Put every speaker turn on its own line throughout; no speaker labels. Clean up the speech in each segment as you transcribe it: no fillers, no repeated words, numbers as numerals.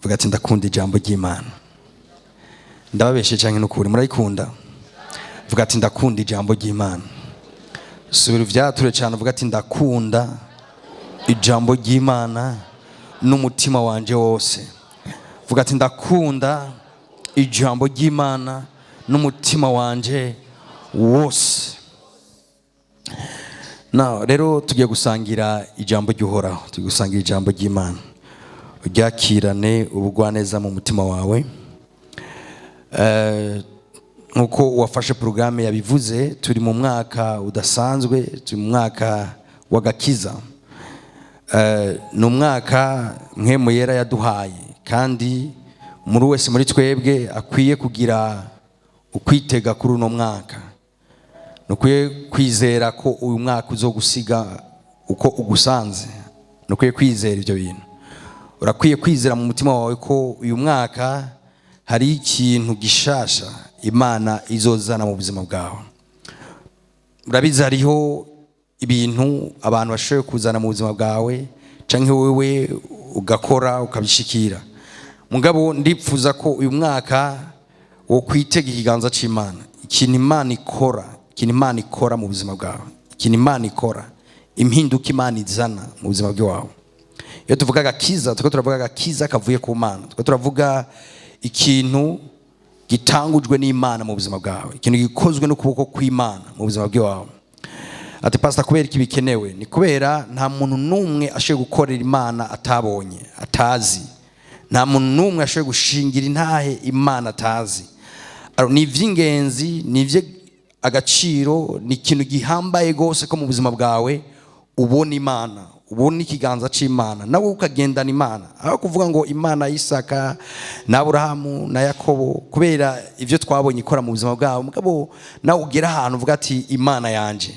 Vuga ati: "Ndakunda ijambo ry'Imana." Ndababeshe cyangwa n'ukuri murayikunda? Vuga ati: "Ndakunda ijambo ry'Imana." Subira uvyature cyane, uvuga ati: "Ndakunda ijambo ry'Imana n'umutima wanje wose." Vuga ati: "Ndakunda ijambo ry'Imana n'umutima wanje wose." Now rero tugiye gusangira ijambo ry'Uhoraho, tugiye gusangira ijambo ry'Imana. Uryakirane ubugwaneza mu mutima wawe. Nk'uko uwafashe porogaramu yabivuze, turi mu mwaka udasanzwe, turi mu mwaka w'agakiza. Ni umwaka Mpwemu Yera yaduhaye, kandi muri wese muri twebwe akwiye kugira ukwitega kuri uno mwaka. Ntukwiye kwizera ko uyu mwaka uzogusiga uko ugusanze. Ntukwiye kwizera ibyo bintu. Urakwiye kwizera mu mutima wawe ko uyu mwaka hari ikintu gishasha Imana izozana mu buzima bwawe. Urabizi, hariho ibintu abantu bashoboye kuzana mu buzima bwawe, cyangwa wowe ugakora ukabishikira. Mugabo ndipfuza ko uyu mwaka wo kwitega ikiganza cy'Imana, ikintu Imana ikora, ikintu Imana ikora mu buzima bwawe, ikintu Imana ikora, impinduka Imana izana mu buzima bwawe. Iyo tuvuga agakiza, turiko turavuga agakiza kavuye ku Mana, turiko turavuga ikintu gitangujwe n'Imana mu buzima bwawe, ikintu gikozwe n'ukuboko kw'Imana mu buzima bwawe. Ati: "Pastor, kubera iki bikenewe?" Ni kubera nta muntu n'umwe ashoboye gukorera Imana atabonye, atazi. Nta muntu n'umwe ashoboye gushingira intahe Imana atazi. Ni iby'ingenzi, ni iby'agaciro, ni ikintu gihambaye rwose ko mu buzima bwawe ubona Imana, ubona ikiganza cy'Imana, nawe ukagendana Imana. Aho kuvuga ngo Imana y'Isaka na Aburahamu na Yakobo, kubera ibyo twabonye ikora mu buzima bwabo, mugabo nawe ugera ahantu uvuga ati: "Imana yanje,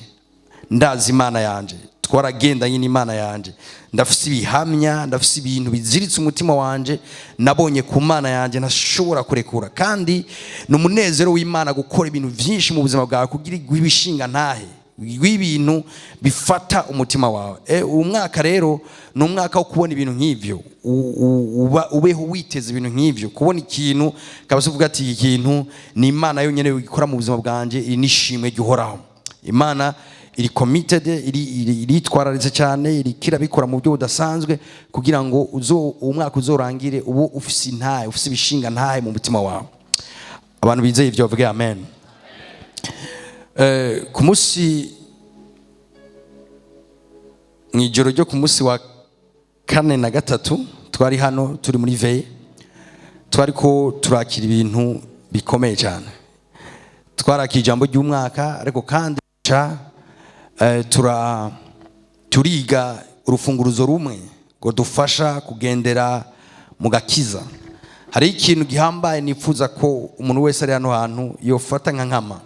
ndazi Imana yanje, twaragendanye n'Imana yanje, ndafise ibihamya, ndafise ibintu biziritse umutima wanje nabonye ku Mana yanje ntashobora kurekura." Kandi ni umunezero w'Imana gukora ibintu byinshi mu buzima bwawe kugira ibishinga ntahe w'ibintu bifata umutima wawe. Uyu mwaka rero ni umwaka wo kubona ibintu nk'ivyo. Ubeho witeze ibintu nk'ivyo, kubona ikintu kabisa uvuga ati: "Iki kintu ni Imana yonyine ikora mu buzima bwanje, iri n'ishimwe ry'Uhoraho." Imana iri committed, iritwararitse cyane, iriko irabikora mu buryo budasanzwe kugira ngo uwo mwaka uzorangire ubu ufise intahe, ufise ibishinga ntahe mu mutima wawe. Abantu bizeye ivyo bavuge amen. Ku munsi, mu ijoro ryo ku munsi wa kane na gatatu, twari hano turi muri veillée, twari ko turakira ibintu bikomeye cyane. Twarakira ijambo ry'umwaka, ariko kandi turiga urufunguruzo rumwe ngo dufasha kugendera mu gakiza. Hari ikintu gihambaye nifuza ko umuntu wese ari hano hantu yofata nka nkama.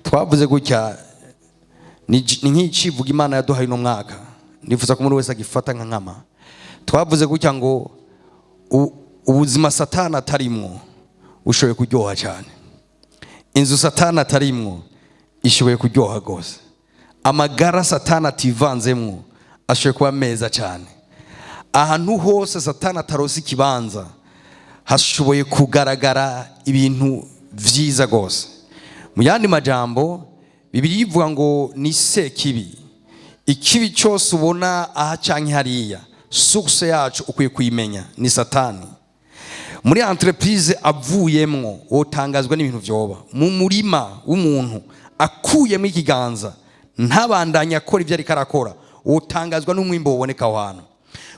Twavuze gutya, ni nk'icivuga Imana yaduhaye uno mwaka, nifuza ko umuntu wese agifata nka nkama. Twavuze gutya ngo ubuzima Satani atarimwo bushoboye kuryoha cyane, inzu Satani atarimwo ishoboye kuryoha rwose, amagara Satani ativanzemwo ashoboye kuba meza cyane. Ahantu hose Satani atarose ikibanza hashoboye kugaragara ibintu vyiza rwose. Mu yandi majambo, Bibiliya ivuga ngo ni sekibi. Ikibi cyose ubona aha canke hariya, source yacu ukwiye kuyimenya, ni Satani. Muri entreprise avuyemwo, wotangazwa n'ibintu vyoba mu murima w'umuntu. Akuyemo ikiganza, ntabandanye akora ibyo ariko arakora, wotangazwa n'umwimbo wuboneka aho hantu.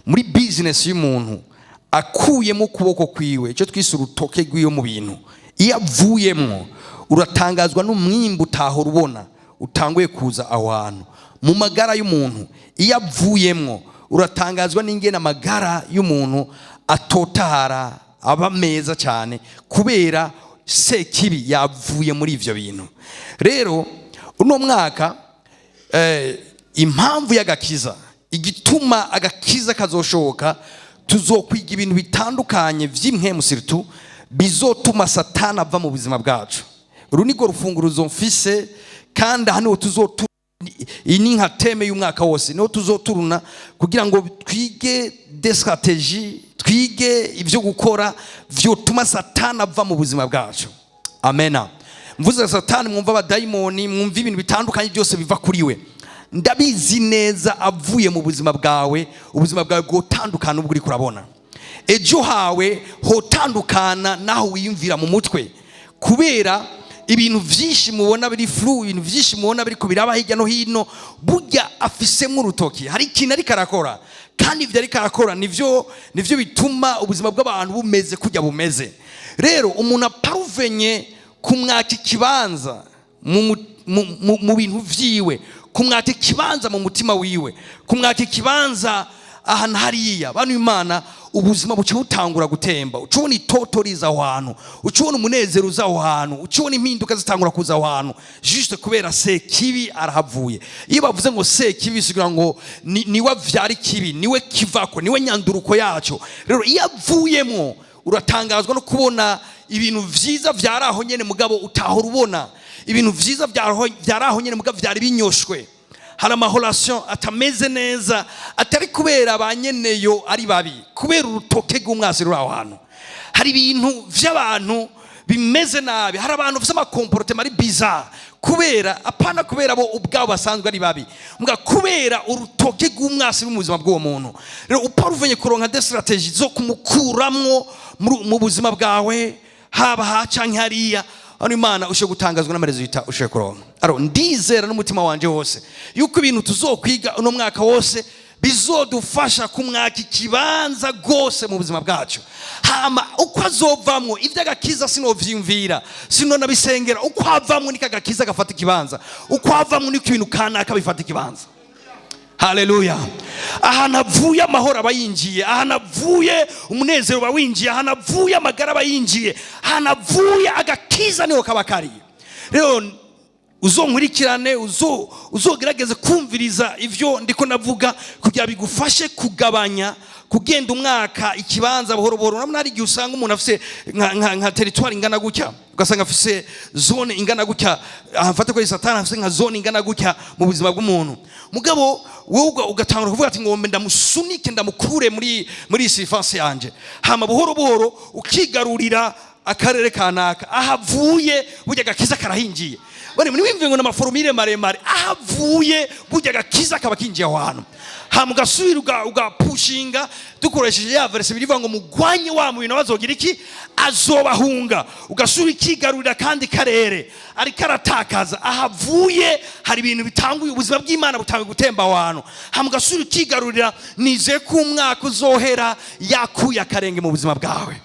Muri business y'umuntu, akuyemo ukuboko kwiwe, icyo twise urutoke rw'iyo mu bintu, iyo avuyemwo, uratangazwa n'umwimbo utahora ubona utanguye kuza aho hantu. Mu magara y'umuntu, iyo avuyemwo, uratangazwa n'ingene amagara y'umuntu atotahara, aba meza cyane, kubera sekibi yavuye muri ivyo bintu. Rero uno mwaka, impamvu y'agakiza, igituma agakiza kazoshoboka, tuzokwiga ibintu bitandukanye vy'impwemu, surtout bizotuma Satani ava mu buzima bwacu. Uru nirwo rufunguruzo mfise, kandi aha niho tuzotu, iyi ni nka thème y'umwaka wose, niho tuzoturuna kugira ngo twige des stratégies, twige ibintu bizotuma Satani ava mu buzima bwacu. Twige ibyo gukora vyotuma Satani ava mu buzima bwacu. Amena. Mvuze Satani, mwumva abadayimoni, mwumva ibintu bitandukanye byose biva kuri we. Ndabizi neza, avuye mu buzima bwawe, ubuzima bwawe bwotandukana ubwo uriko urabona. Ejo hawe hotandukana naho wiyumvira mu mutwe, kubera ibintu byinshi mubona biri flou, ibintu byinshi mubona biriko biraba hirya no hino, burya afisemo urutoki. Hari ikintu ariko arakora, kandi ibyo ariko arakora nivyo bituma ubuzima bw'abantu bumeze kujya bumeze. Rero umuntu aparuvenye kumwaka ikibanza mu bintu vyiwe, kumwaka ikibanza mu mutima wiwe, kumwaka ikibanza ahantu hariya, bantu Imana, ubuzima buca butangura gutemba. Uca ubona itoto riza aho hantu, uca ubona umunezero uza aho hantu, uca ubona impinduka zitangura kuza aho hantu, juste kubera Sekibi arahavuye. Iyo bavuze ngo Sekibi, bisigura ngo niwe avyara ikibi, niwe kivako, niwe nyanduruko yaco. Rero iyo avuyemwo, uratangazwa no kubona ibintu vyiza vyari aho nyene, mugabo utahora ubona ibintu vyiza vyari aho nyene, mugabo vyari binyoshwe. Hari ama relations atameze neza, atari kubera ba nyeneyo ari babi, kubera urutoke rw'umwasi ruri aho hantu. Hari ibintu vy'abantu bimeze nabi, hari abantu bafite ama comportements ari bizarre, kubera apana kubera bo ubwabo basanzwe ari babi, mbwa kubera urutoke rw'umwasi mu buzima bw'uwo muntu. Rero uparuvenye kuronka des stratégies zo kumukuramwo mu buzima bwawe, haba ha canke hariya hano, Imana, ushobora gutangazwa n'ama résultats ushoboye kuronka. Alors ndizera n'umutima wanje wose yuko ibintu tuzokwiga uno mwaka wose bizodufasha kumwaka ikibanza rwose mu buzima bwacu. Hama uko azovamwo, iby'agakiza sinovyiyumvira, sinonabisengera. Uko avamwo niko agakiza gafata ikibanza, uko avamwo niko ibintu kanaka bifata ikibanza. Haleluya! Ahantu avuye, amahoro aba yinjiye. Ahantu avuye, umunezero uba winjiye. Ahantu avuye, amagara aba yinjiye. Ahantu avuye, agakiza niho kaba kari. Rero uzonkurikirane, uzogerageze kumviriza ivyo ndiko ndavuga kugira bigufashe kugabanya kugenda umwaka ikibanza buhoro buhoro. Urabona, hari igihe usanga umuntu afise nka territoire ingana gutya, ugasanga afise zone ingana gutya. Ahafate ko Satani afise nka zone ingana gutya mu buzima bw'umuntu, mugabo wowe ugatangura kuvuga ati: "Ngombe ndamusunike, ndamukure muri iyi surface yanje." Hama buhoro buhoro ukigarurira akarere kanaka. Ahavuye, burya agakiza karahinjiye. Bane ntiwimve ngo n'ama formules maremare. Ahavuye, burya agakiza kaba kinjiye aho hantu. Hama ugasubira ugapushinga, dukoresheje ya verset birivuga ngo: "Mugwanye wa muntu, nawe azogira iki? Azobahunga." Ugasubira ikigarurira kandi karere ariko aratakaza. Ahavuye, hari ibintu bitanguye, ubuzima bw'Imana butanguye gutemba aho hantu. Hama ugasubira ukigarurira. Nizeye ko umwaka uzohera yakuye akarenge mu buzima bwawe.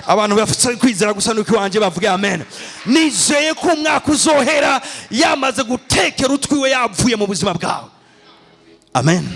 Abantu bafite kwizera gusa nuko iwanjye bavuge amen. Nizeye ko umwaka uzohera yamaze gutekera utwiwe, yavuye mu buzima bwawe. Amen.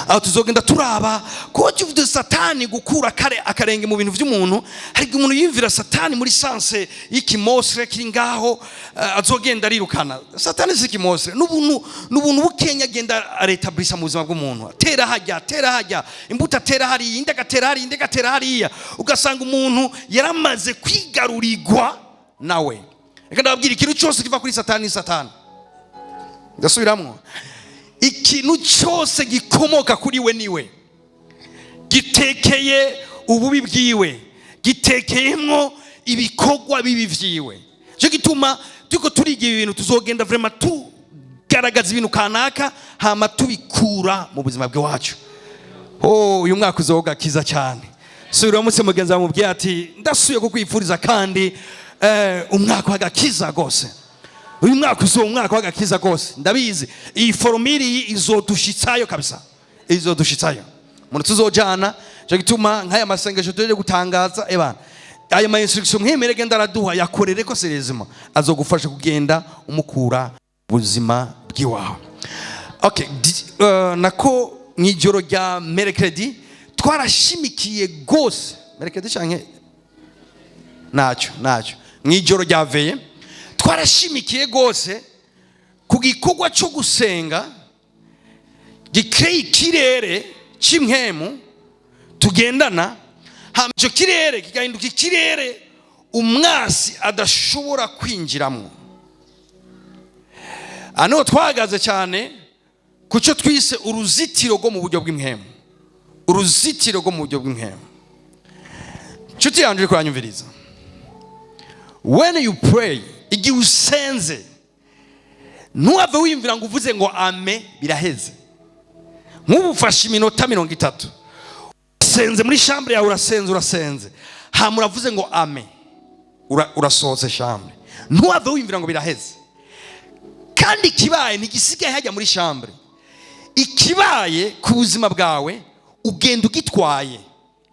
Aho tuzogenda turaba kuko kivuze Satani gukura kare akarenge mu bintu by'umuntu. Hari igihe umuntu yiyumvira Satani muri sens y'iki monstre kiri ngaho, azogenda arirukana. Satani si iki monstre, n'ubuntu bukenya agenda aretablisa mu buzima bw'umuntu. Atera hajya, atera hajya imbuto, atera hariya indi, agatera hariya indi, agatera hariya, ugasanga umuntu yaramaze kwigarurirwa nawe. Reka ndababwira, ikintu cyose kiva kuri Satani ni Satani. Ndasubiramwo, ikintu cyose gikomoka kuri we niwe gitekeye ububi bwiwe, gitekeyemwo ibikorwa bibi vyiwe. Cyo gituma turiko turiga ibi bintu, tuzogenda vraiment tugaragaza ibintu kanaka, hama tubikura mu buzima bw'iwacu. Oh, uyu mwaka uzoga kiza cyane. Subira uramutse mugenzi wawe, mubwiye ati: "Ndasubiye kukwifuriza kandi umwaka w'agakiza rwose." Uyu mwaka uzoba umwaka w'agakiza rwose. Ndabizi, iyi formule iyi izodushitsayo kabisa, izodushitsayo umuntu tuzojana. Cyo gituma nk'aya masengesho tuje gutangaza, ebana, aya ma instruction mwemere genda araduha, yakorere ko sérieusement, azogufasha kugenda umukura buzima bw'iwawe. Okay, nako mw'ijoro rya mercredi twarashimikiye gose, mercredi canke naco, mw'ijoro rya veillée twarashimikiye gose ku gikorwa cyo gusenga gikeye ikirere cy'impwemu tugendana, hama icyo kirere kigahinduka ikirere umwasi adashobora kwinjiramo. Hano twahagaze cyane ku cyo twise uruzitiro rwo mu buryo bw'impwemu, uruzitiro rwo mu buryo bw'impwemu. Nshuti yanjye uri kuranyumviriza, when you pray, igihe usenze, ntuhave wiyumvira ngo uvuze ngo "amen" biraheze. Nk'ubu ufashe iminota 30 usenze muri chambre yawe, urasenze, urasenze, hama uravuze ngo "amen", urasohotse chambre, ntuhave wiyumvira ngo biraheze. Kandi ikibaye ntigisigaye hajya muri chambre. Ikibaye ku buzima bwawe ugenda ugitwaye.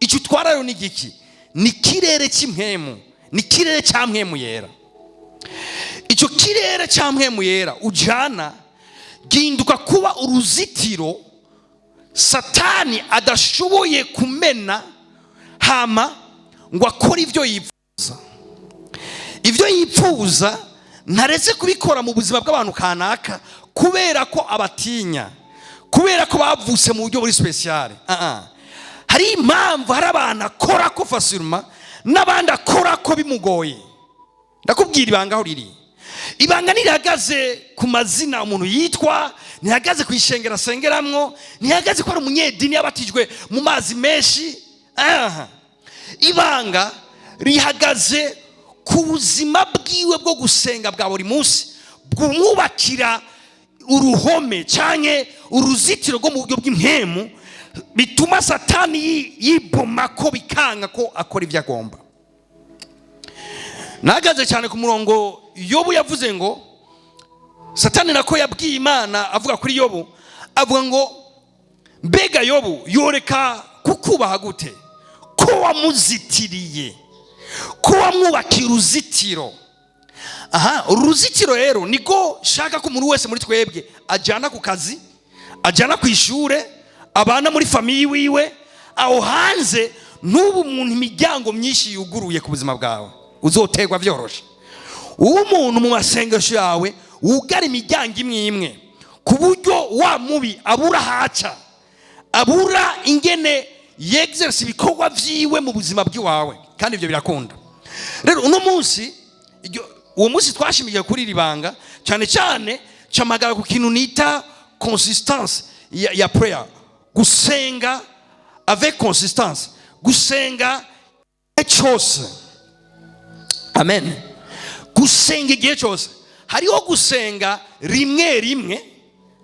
Icyo utwara rero ni igiki? Ni ikirere cy'impwemu, ni ikirere cya Mpwemu Yera. Icyo kirere cya Mpwemu Yera ujyana gihinduka kuba uruzitiro Satani adashoboye kumena, hama ngo akore ibyo yifuza. Ibyo yifuza ntaretse kubikora mu buzima bw'abantu kanaka kubera ko abatinya, kubera ko bavutse mu buryo buri spécial. Hari impamvu hari abantu akora ko facilement n'abandi akora ko bimugoye. Ndakubwira ibanga aho riri. Ibanga ntirihagaze ku mazina umuntu yitwa, ntihagaze ku ishengero asengeramwo, ntihagaze ko ari umunyedini yabatijwe mu mazi menshi. Aha, ibanga rihagaze ku buzima bwiwe bwo gusenga bwa buri munsi, bwumwubakira uruhome cyangwa uruzitiro rwo mu buryo bw'impwemu, bituma Satani yiboma ko bikanga ko akora ibyo agomba. Nahagaze cyane ku murongo Yobu yavuze ngo, Satani nako yabwiye Imana avuga kuri Yobu, avuga ngo: "Mbega Yobu yoreka kukubaha gute, ko wamuzitiriye, ko wamwubakiye uruzitiro?" Aha, uru ruzitiro rero niko shaka ko umuntu wese muri twebwe ajyana ku kazi, ajyana ku ishure, abana muri famille wiwe aho hanze. N'ubu umuntu imiryango myinshi yuguruye ku buzima bwawe, uzoterwa byoroshe. Uwo umuntu mu masengesho yawe wugara imiryango imwe imwe, ku buryo wa mubi abura haca, abura ingene yexerce ibikorwa vyiwe mu buzima bw'iwawe. Kandi ibyo birakunda. Rero uno munsi, uwo munsi twashimiye kuri iri banga cyane cyane, camagara ku kintu nita consistance ya prayer, gusenga avec consistance, gusenga igihe cyose. Amen. Gusenga igihe cyose. Hariho gusenga rimwe rimwe,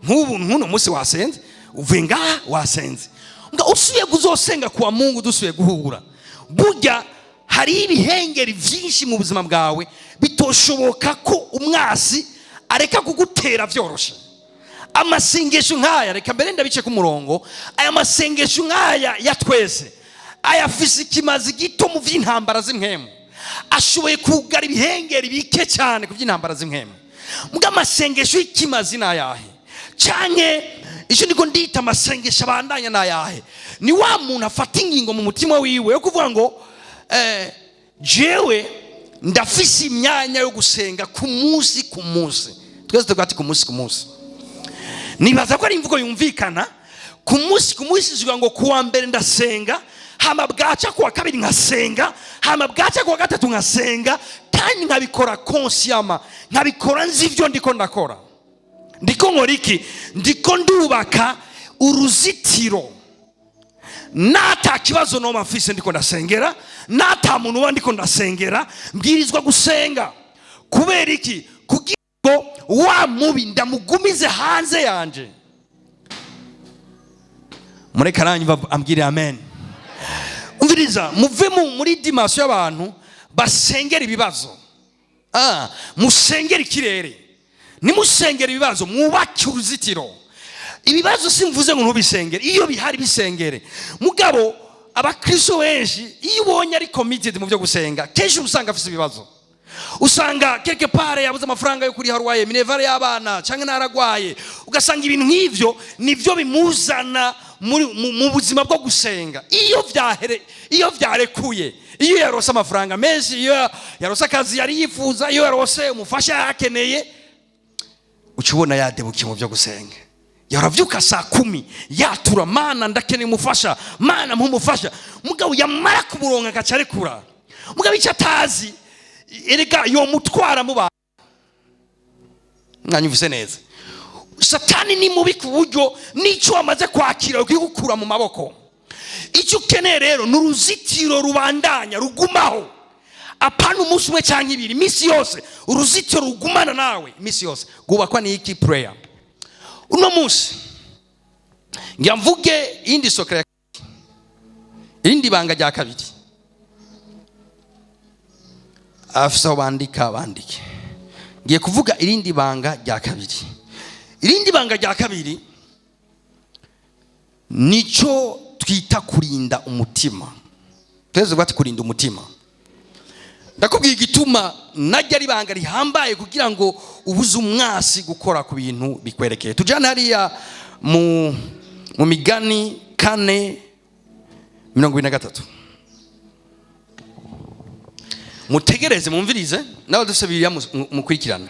nk'ubu nk'uno munsi wasenze, uvuye ngaha wasenze, nga usubiye kuzosenga kuwa Mungu dusubiye guhura. Burya hari ibihengeri byinshi mu buzima bwawe bitoshoboka ko umwasi areka kugutera byoroshe. Amasengesho nk'aya, reka mbere ndabice ku murongo, aya masengesho nk'aya ya twese ayafise ikimazi gito mu by'intambara z'impwemu, ashoboye kugara ibihengeri bike cyane ku by'intambara z'impwemu. Mbwa amasengesho y'ikimazi ni ayahe? Canke icyo ndiko ndita amasengesho abandanya ni ayahe? Ni wa muntu afata ingingo mu mutima wiwe yo kuvuga ngo jewe ndafise imyanya yo gusenga ku munsi ku munsi. Twese tuvuga ati ku munsi ku munsi. Nibaza ko ari imvugo yumvikana. Ku munsi ku munsi zivuga ngo kuwa mbere ndasenga, hama bwaca kuwa kabiri nkasenga, hama bwaca kuwa gatatu nkasenga, kandi nkabikora consciemment, nkabikora nzi ibyo ndiko ndakora. Ndiko nkora iki? Ndiko ndubaka uruzitiro. Nata kibazo noba mfise ndiko ndasengera, nata muntu uba ndiko ndasengera, mbwirizwa gusenga. Kubera iki? Kugira ngo wa mubi ndamugumize hanze yanje. Mureka aranyumva ambwire amen. Umviriza, muve muri dimension y'abantu basengera ibibazo. Musengera ikirere, nimusengera ibibazo, mwubake uruzitiro. Ibibazo simvuze ngo ntubisengere, iyo bihari bisengere. Mugabo abakristo benshi, iyo ubonye ari committed mu byo gusenga, kenshi usanga afite ibibazo. Usanga quelque part yabuze amafaranga yo kuriha loyer, minerval y'abana, cyangwa naragwaye. Ugasanga ibintu nk'ivyo nivyo bimuzana mu buzima bwo gusenga. Iyo vyahere, iyo vyarekuye, iyo yarose amafaranga menshi, iyo yarose akazi yari yifuza, iyo yarose umufasha yakeneye, uca ubona yadebukiye mu byo gusenga. Yaravyuka saa 10 yatura: "Mana, ndakeneye umufasha, Mana, mpa umufasha." Mugabo yamara kumuronka agaca arekura. Mugabo icyo atazi, erega yomutwara mu bantu. Mwanyumvise neza? Satani ni mubi ku buryo n'icyo wamaze kwakira ukigukura mu maboko. Icyo ukeneye rero ni uruzitiro rubandanya rugumaho, apana umunsi umwe cyangwa ibiri, iminsi yose. Uruzitiro rugumana nawe iminsi yose rwubakwa n'iki? Prayer. Uno munsi ngira mvuge iyindi secret, irindi banga rya kabiri. Afise aho bandika bandike. Ngiye kuvuga irindi banga rya kabiri. Irindi banga rya kabiri nicyo twita kurinda umutima. Twese bati kurinda umutima. Ndakubwira igituma najya ari ibanga rihambaye, kugira ngo ubuze umwasi gukora ku bintu bikwerekeye. Tujyane hariya mu Migani 4:23. Mutegereze, mwumvirize, nawe dufite Bibiliya mukurikirane.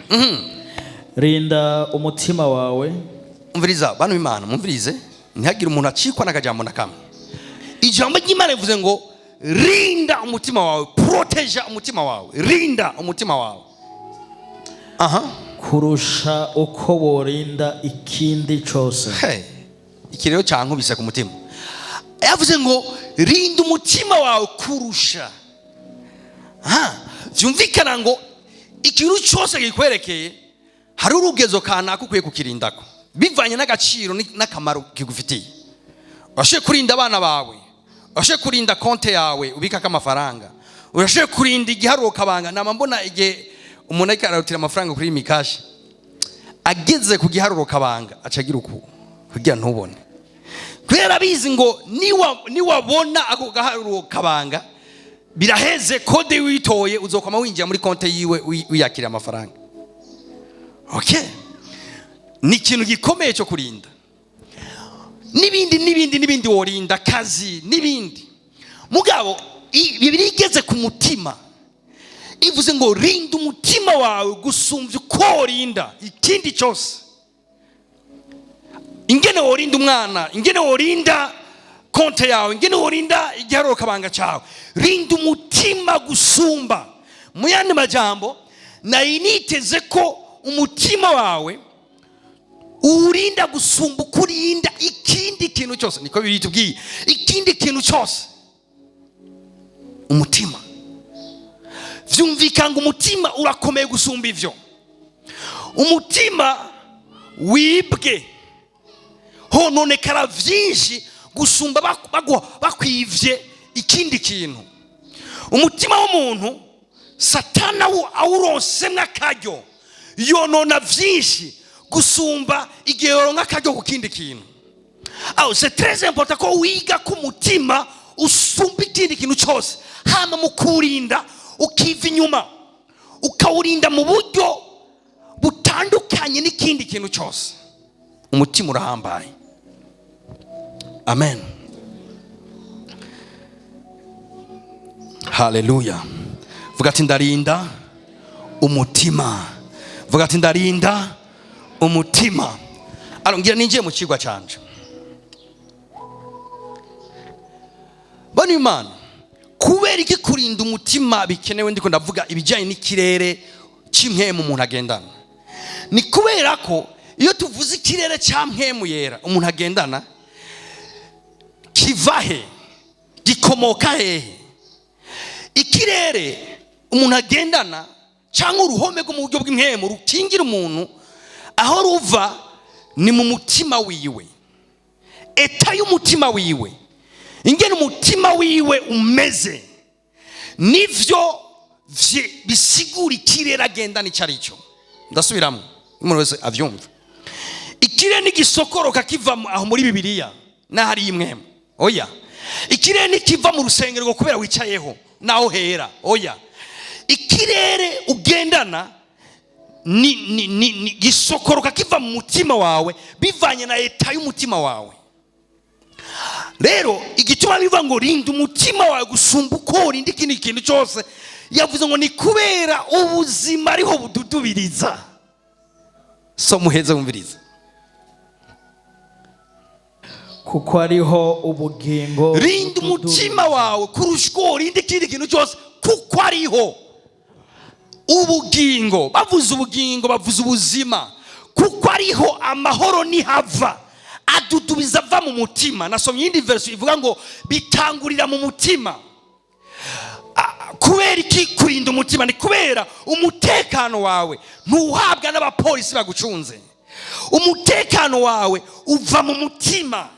Rinda umutima wawe.
Umviriza, bantu b'Imana, mwumvirize, ntihagire umuntu acikwa n'akajambo na kamwe. Ijambo ry'Imana rivuze ngo rinda umutima wawe, protéger umutima wawe, rinda umutima wawe. Aha.
Kurusha uko worinda ikindi cyose.
Hey, iki rero cyankubise ku mutima. Yavuze ngo rinda umutima wawe kurusha. Ha, byumvikana ngo ikintu cyose kikwerekeye hari urugezo kanaka ukwiye kukirindako, bivanye n'agaciro n'akamaro kigufitiye. Urashoboye kurinda abana bawe, urashoboye kurinda konte yawe ubikako amafaranga, urashoboye kurinda igiharuro kabanga. Nama mbona igihe umuntu ariko ararutira amafaranga kuri Lumicash, ageze ku giharuro kabanga aca agira uku kugira ntubone, kubera abizi ngo niwabona ako gaharuro kabanga biraheze, code witoye, uzokwama winjira muri konte yiwe wiyakira amafaranga. Okay, ni ikintu gikomeye cyo kurinda, n'ibindi n'ibindi n'ibindi, worinda akazi n'ibindi. Mugabo Bibiliya igeze ku mutima ivuze ngo rinda umutima wawe gusumbya uko worinda ikindi cyose. Ingene worinda umwana, ingene worinda konte yawe, ingene worinda igiharuro kabanga cyawe, rinda umutima gusumba. Mu yandi majambo, nari niteze ko umutima wawe uwurinda gusumba uko urinda ikindi kintu cyose. Niko biri tubwiye, ikindi kintu cyose, umutima. Vyumvikana ngo umutima urakomeye gusumba ivyo. Umutima wibwe hononekara vyinshi gusumba bakwivye ikindi kintu. Umutima w'umuntu, Satana awuronsemwo akaryo, yonona vyinshi gusumba igihe yoronka akaryo ku kindi kintu. Aho c'est très important ko wiga ko umutima usumba ikindi kintu cyose, hama mu kuwurinda ukiva inyuma ukawurinda mu buryo butandukanye n'ikindi kintu cyose. Umutima urahambaye. Amen, haleluya. Vuga ati ndarinda umutima. Vuga ati ndarinda umutima. Alors, ngira ninjiye mu kigwa canje. Bano Imana, kubera iki kurinda umutima bikenewe? Ndiko ndavuga ibijyanye n'ikirere cy'impwemu umuntu agendana. Ni kubera ko iyo tuvuze ikirere cya mpwemu yera umuntu agendana, kiva he? Gikomoka hehe? Ikirere umuntu agendana cyangwa uruhome rwo mu buryo bw'impwemu rukingira umuntu, aho ruva ni mu mutima wiwe, état y'umutima wiwe, ingene umutima wiwe umeze, nivyo bisigura ikirere agendana icyo ari cyo. Ndasubiramo, umuntu wese avyumva. Ikirere ntigisokoroka kiva aho muri Bibiliya n'ahari imwemu, oya. Ikirere ntikiva mu rusengero ngo kubera wicayeho naho hera, oya. Ikirere ugendana ni gisokoroka kiva mu mutima wawe, bivanye na état y'umutima wawe. Rero igituma bivuga ngo rinda umutima wawe gusumba uko urinda ikindi kintu cyose, yavuze ngo ni kubera ubuzima ariho bududubiriza. So muheze wumviriza.
Kuko ariho ubugingo
Rinda umutima wawe kurusha uko urinda ikindi kintu cyose, kuko ariho ubugingo. Bavuze ubugingo, bavuze ubuzima, kuko ariho amahoro nihava. Adudubiza ava mu mutima. Nasomye iyindi version ivuga ngo bitangurira mu mutima. Kubera iki kurinda umutima? Ni kubera umutekano wawe ntuhabwa n'abapolisi bagucunze. Umutekano wawe uva mu mutima.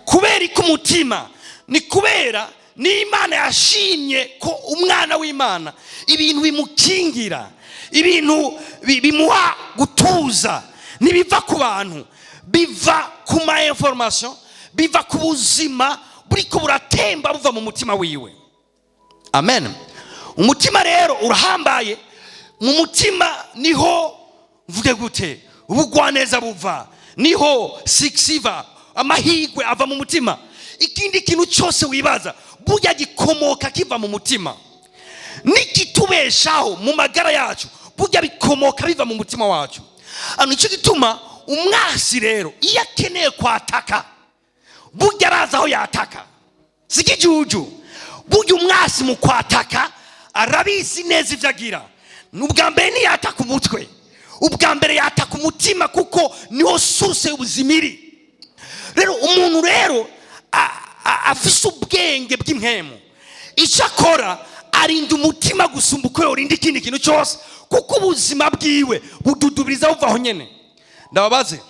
Kubera iki umutima? Ni kubera n'Imana yashimye ko umwana w'Imana ibintu bimukingira, ibintu bimuha gutuza, ntibiva ku bantu, biva ku ma information, biva ku buzima buriko buratemba buva mu mutima wiwe. Amen. Umutima rero urahambaye. Mu mutima niho, mvuge gute, ubugwaneza buva, niho sixiva, amahirwe ava mu mutima. Ikindi kintu cyose wibaza burya gikomoka kiva mu mutima. N'ikitubeshaho mu magara yacu burya bikomoka biva mu mutima wacu. Ano nicyo gituma umwasi rero iyo akeneye kwataka, burya arazi aho yataka. Si ikijuju. Burya umwasi mu kwataka arabizi neza ibyo agira. Ubwa mbere ntiyataka umutwe, ubwa mbere yataka umutima, kuko niho source y'ubuzima iri. Rero umuntu rero afise ubwenge bw'impemu, icyo akora arinda umutima gusumba uko yorinda ikindi kintu cyose, kuko ubuzima bwiwe bududubiriza buva aho nyene. Ndababaze,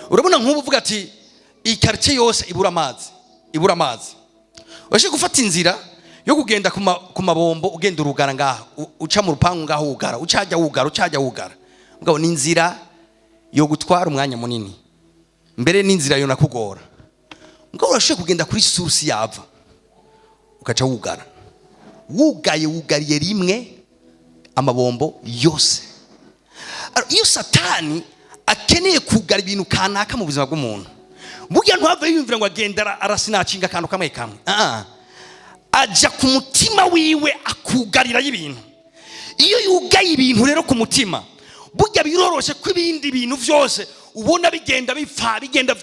urabona nk'ubu uvuga ati iyi quartier yose ibura amazi, ibura amazi, urashobora gufata inzira yo kugenda ku mabombo, ugenda urugara ngaha, uca mu rupangu ngaho wugara, ucajya wugara, ucajya wugara. Mugabo ni inzira yo gutwara umwanya munini, mbere n'inzira yo nakugora. Mugabo urashobora kugenda kuri source yava, ukaca wugara, wugaye, wugariye rimwe amabombo yose. Alors, iyo Satani akeneye kugara ibintu kanaka mu buzima bw'umuntu, burya ntuhave yiyumvira ngo agenda arasinacinga akantu kamwe kamwe. Ah, ah. Ajya ku mutima wiwe akugarirayo ibintu. Iyo yugaye ibintu rero ku mutima, burya biroroshe ko ibindi bintu byose ubona bigenda bipfa, bigenda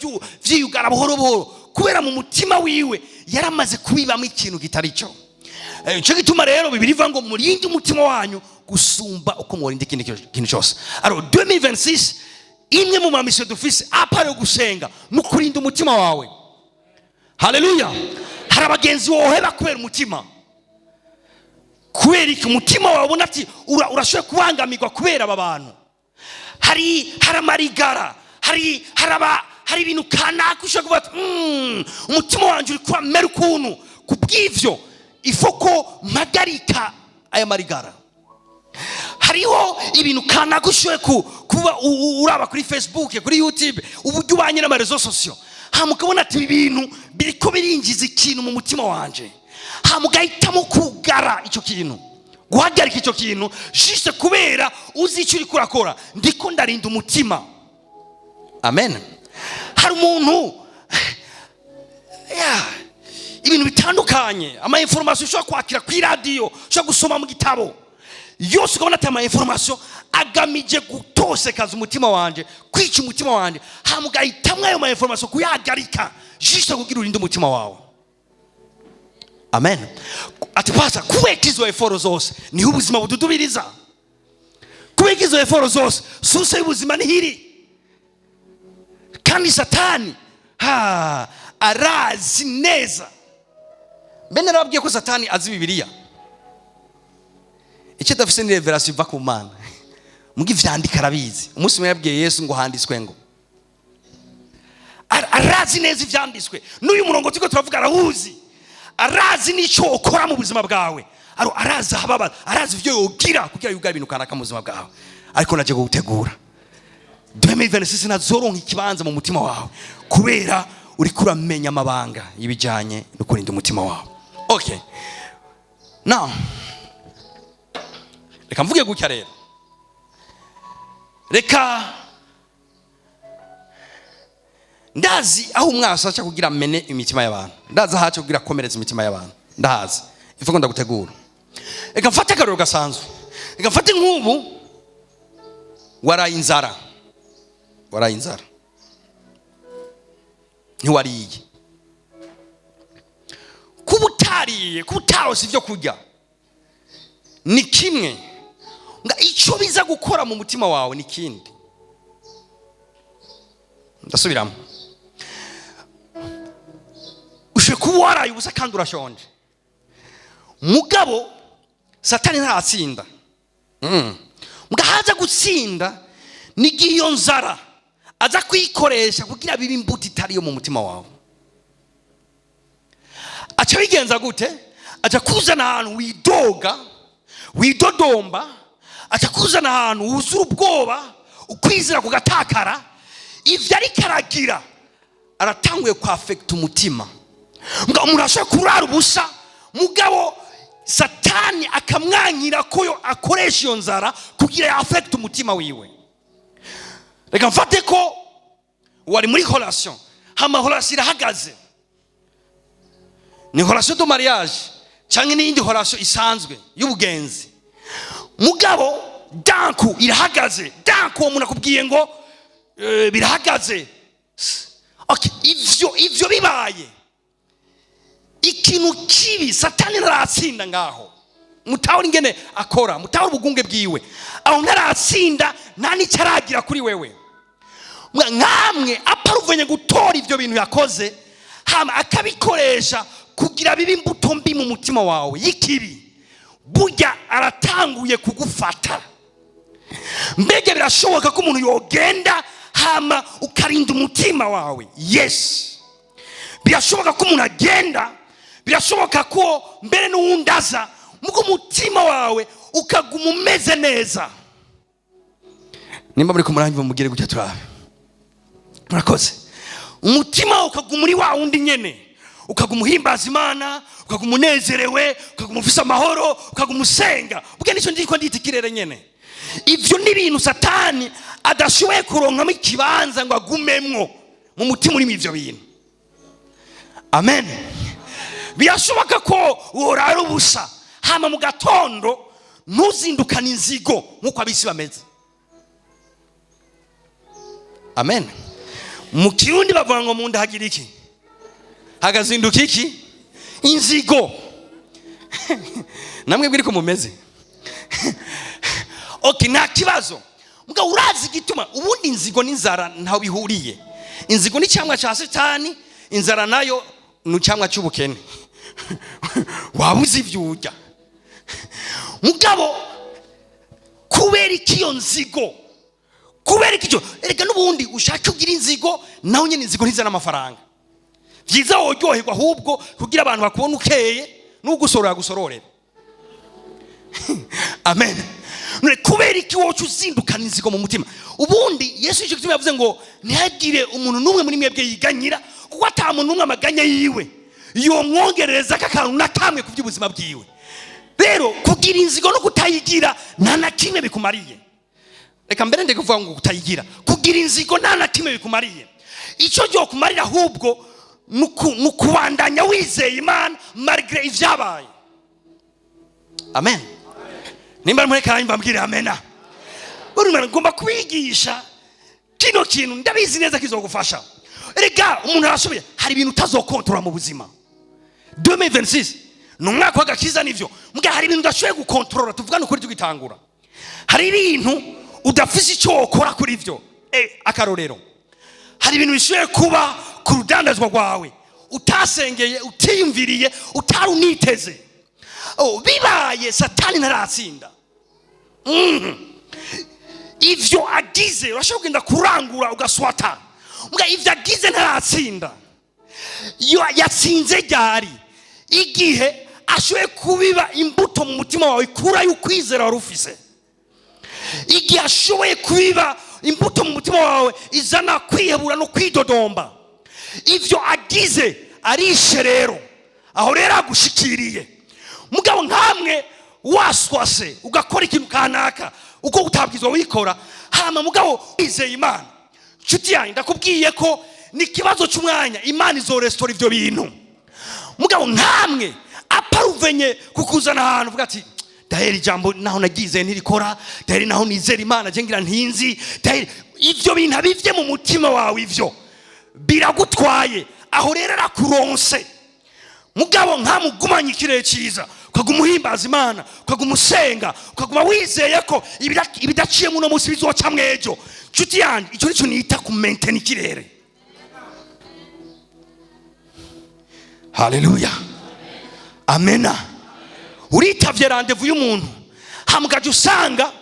vyiyugara buhoro buhoro, kubera mu mutima wiwe yaramaze kubibamo ikintu kitari cyo. Nico gituma rero Bibiliya ivuga ngo murinde umutima wanyu gusumba uko murinda ikindi kintu cyose. Alors 2026, imwe mu ma mission dufise à part yo gusenga no kurinda umutima wawe. Haleluya! Hari abagenzi woheba kubera umutima. Kubera iki? Umutima wawe ubona ati urashoboye kubangamirwa kubera aba bantu. Hari amarigara, hari ibintu kanaka ushobora kuvuga ati umutima wanjye uri kuramera ukuntu, ku bw'ivyo ifoko mpagarika aya marigara. Hariho ibintu kanaka ushoboye kuba uraba kuri Facebook, kuri YouTube, uburyo ubanye n'ama réseaux sociaux, hama ukabona ati ibi bintu biriko birinjiza ikintu mu mutima wanje, hama ugahitamo kugara icyo kintu, guhagarika icyo kintu, juste kubera uzi icyo uriko urakora: ndiko ndarinda umutima. Amen. Hari umuntu ya ibintu bitandukanye, ama information ushobora kwakira kuri radiyo, ushobora gusoma mu gitabo yose, ukabona ati ama information agamije gutosekaza umutima wanje, kwica umutima wanje, hama ugahitamwo ayo ma information kuyahagarika, juste kugira urinde umutima wawe. Amen. Ati pasa kubeka izo efforts zose, niho ubuzima bududubiriza. Kubeka izo efforts zose, source y'ubuzima nihiri. Kandi Satani ha arazi neza. Mbe narababwiye ko Satani azi Bibiliya? Icyo adafise ni révélation iva ku Mana, muga ivyandika arabizi. Umunsi umwe yabwiye Yesu ngo handitswe ngo. Arazi neza ivyanditswe. N'uyu murongo turiko turavuga arawuzi. Arazi n'icyo ukora mu buzima bwawe. Arazi ahababaza, arazi ivyo yogira kugira yugare ibintu kanaka mu buzima bwawe. Ariko naje kugutegura 2026, nazoronka ikibanza mu mutima wawe, kubera uriko uramenya amabanga y'ibijyanye no kurinda umutima wawe. Okay, now reka mvuge gutya rero. Reka, ndazi aho umwasi aca kugira amene imitima y'abantu, ndazi aho aca kugira akomereza imitima y'abantu, ndahazi. Ivuga ndagutegura. Reka mfate akarero gasanzwe. Reka mfate nk'ubu waraye inzara, waraye inzara, ntiwariye. Kuba utariye, kuba utarose ibyo kurya ni kimwe, nga icyo biza gukora mu mutima wawe ni ikindi. Ndasubiramo: ushoboye kuba waraye ubusa kandi urashonje, mugabo Satani ntaratsinda. Mugahaza gutsinda n'igihe iyo nzara aza kuyikoresha kugira bibe imbuto itari yo mu mutima wawe. Aca bigenza gute? Aca kuzana ahantu widoga, widodomba, aca kuzana ahantu wuzura ubwoba, ukwizera kugatakara. Ivyo ariko aragira, aratanguye kwafekita umutima. Mugabo umuntu ashobora kurara ubusa, mugabo Satani akamwankira ko yo akoresha iyo nzara kugira yafekite umutima wiwe. Reka mfate ko wari muri relation, hama relation irahagaze, ni relation de mariage cyangwa n'iyindi relation isanzwe y'ubugenzi, mugabo d'un coup irahagaze, d'un coup uwo muntu akubwiye ngo birahagaze. Okay, ivyo bibaye ikintu kibi, Satani ntaratsinda ngaho. Mutahura ingene akora, mutahura ubugunge bwiwe. Aho ntaratsinda, nta n'icyo aragira kuri wewe. Nkamwe aparuvenye gutora ivyo bintu yakoze, hama akabikoresha kugira bibe imbuto mbi mu mutima wawe y'ikibi, burya aratanguye kugufata. Mbega birashoboka ko umuntu yogenda hama ukarinda umutima wawe? Yes, birashoboka ko umuntu agenda, birashoboka ko mbere n'uwundi aza, mugo umutima wawe ukaguma umeze neza. Nimba muri kumurangiza, mubwire gutya turabe. Murakoze. Umutima wawe ukaguma uri wa wundi nyene, ukaguma uhimbaza Imana, ukaguma unezerewe, ukaguma ufise amahoro, ukaguma usenga. Ubwo nicyo ndiko ndita ikirere nyene. Ivyo ni ibintu Satani adashoboye kuronkamo ikibanza ngo agumemwo mu mutima urimo ivyo bintu. Amen. Birashoboka ko worara ubusa, hama mu gatondo ntuzindukane inzigo nk'uko abisi bameze. Amen. Mu Kirundi bavuga ngo mu nda hagira iki? Hagazinduka iki? Inzigo. Namwe bwiri ko mumeze. Okay, nta kibazo. Mugabo urazi igituma ubundi inzigo n'inzara ntaho bihuriye? Inzigo ni cyamwa cya Satani, inzara nayo ni icyamwa cy'ubukene, waba uzi ibyo urya. Mugabo kubera iki iyo nzigo? Kubera iki icyo? Erega n'ubundi ushaka ugira inzigo, nawe nyine inzigo ntizana amafaranga. Byiza woryoherwa ahubwo kugira abantu bakubona ukeye, n'ugusorora gusororera. Amen. None kubera iki woca uzindukana inzigo mu mutima? Ubundi Yesu icyo gituma yavuze ngo ntihagire umuntu n'umwe muri mwebwe yiganyira, kuko ata muntu n'umwe amaganya yiwe yomwongerereza akantu na kamwe ku by'ubuzima bwiwe. Rero kugira inzigo no kutayigira nta na kimwe bikumariye. Reka mbere ndeke kuvuga ngo kutayigira, kugira inzigo nta na kimwe bikumariye. Icyo ryo kumarira ahubwo ni ukubandanya wizeye Imana malgré ibyabaye. Amen. Nimba muri karanye, mbabwire amena. Urumva, ngomba kubigisha kino kintu, ndabizi neza kizogufasha. Erega umuntu arashoboye, hari ibintu utazokontorora mu buzima. 2026 ni umwaka w'agakiza, nivyo, mbwa hari ibintu udashoboye gukontorora. Tuvugane ukuri tugitangura, hari ibintu udafise icyo wokora kuri byo. Akarorero, hari ibintu bishoboye kuba ku rudandazwa rwawe utasengeye, utiyumviriye, utari uniteze. Oh, bibaye, Satani ntaratsinda. Ivyo agize, urashobora kugenda kurangura ugaswata, mbwa ivyo agize ntaratsinda. Iyo yatsinze ryari? Igihe ashoboye kubiba imbuto mu mutima wawe ikura y'ukwizera wari ufise, igihe ashoboye kubiba imbuto mu mutima wawe izana kwihebura no kwidodomba. Ivyo agize arishe rero, aho rero agushikiriye. Mugabo nkamwe waswase ugakora ikintu kanaka uko utabwizwa wikora, hama mugabo wizeye Imana, nshuti yanjye, ndakubwiye ko ni ikibazo cy'umwanya, Imana izorestora ivyo bintu. Mugabo nkamwe aparuvenye kukuzana ahantu uvuga ati: "Dahera ijambo naho nagize ntirikora, dahera naho nizera Imana je ngira ntinzi, dahera ivyo bintu abivye mu mutima wawe, ivyo biragutwaye." Aho rero arakuronse. Mugabo nkamugumanye ikirere cyiza, ukaguma uhimbaza Imana, ukaguma usenga, ukaguma wizeye ko ibidaciyemo uno munsi bizoca mwejo, nshuti yanjye, icyo nicyo nita ku maintain ikirere. Haleluya, amena. Uritavye rendez-vous y'umuntu, hama ugaca usanga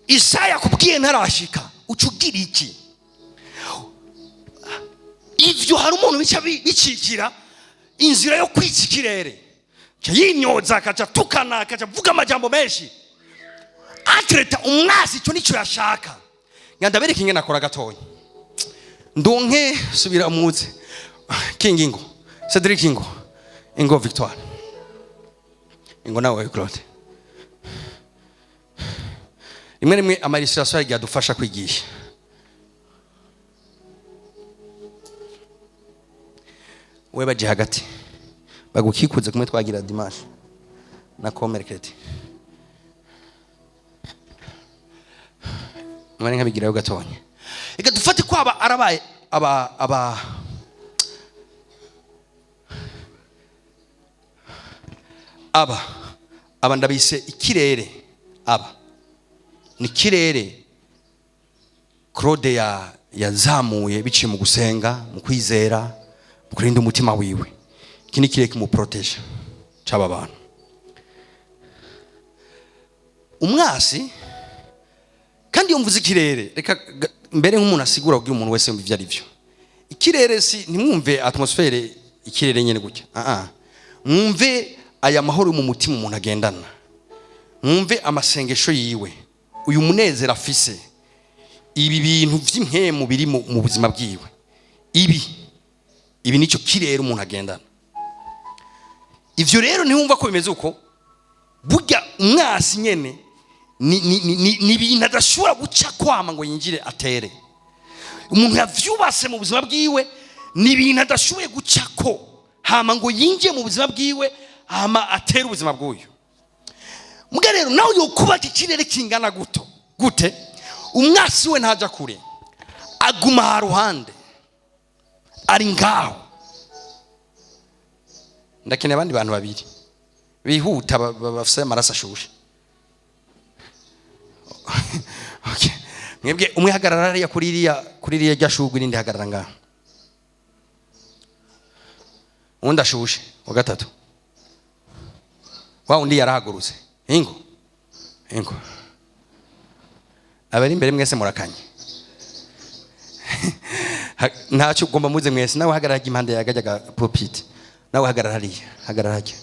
isaha yakubwiye ntarashika, uca ugira iki? Ivyo hari umuntu bica bicikira inzira yo kwica ikirere, aca yinyoza, akaca atukana, akaca avuga amajambo menshi atereta umwasi. Icyo nicyo yashaka. Nga ndabereka ingene akora gatoya. Ndonke subira muze King, ingo Cedric, ingo, ingo Victoire, ingo nawe Claude. Rimwe rimwe ama illustration yagiye adufasha kwigisha. We baje hagati bagukikuze kumwe twagira dimanche na komereketi mwari nkabigirayo gatonya. Reka dufate ko aba arabaye aba ndabise ikirere. Aba ni ikirere Claude yazamuye biciye mu gusenga, mu kwizera, mu kurinda umutima wiwe. Iki ni ikirere kimuproteje c'aba bantu. Umwasi kandi iyo mvuze ikirere, reka mbere nk'umuntu asigura kugira umuntu wese yumva ivyo ari byo. Ikirere si ntimwumve atmosphère, ikirere nyene gutya. Ah ah, mwumve aya mahoro mu mutima umuntu agendana, mwumve amasengesho yiwe, uyu munezero afise, ibi bintu vy'impemu biri mu buzima bwiwe. Ibi nicyo kirere umuntu agendana. Ivyo rero ntiwumva ko bimeze uko. Burya umwasi nyene ni ibintu adashobora guca kwama ngo yinjire atere. Umuntu yavyubase mu buzima bwiwe ni ibintu adashoboye guca ko hama ngo yinjire mu buzima bwiwe, hama atere ubuzima bw'uyu. Muga rero nawe yokubaka ikirere kingana guto gute, umwasi we ntaja kure, aguma ha ruhande, ari ngaho. Ndakeneye abandi bantu babiri bihuta, bafise amaraso ashushe. Okay. Mwebwe umwe hagarara hariya kuri iriya rya shugwe, irindi hagarara ngaho. Uwundi ashushe wa gatatu, wa undi yarahagurutse. Ingo, ingo, abari imbere mwese murakanye. Ntacyo ugomba muze mwese. Nawe hagarara impande ya gajya pulpit, nawe hagarara hariya, hagarara hajya.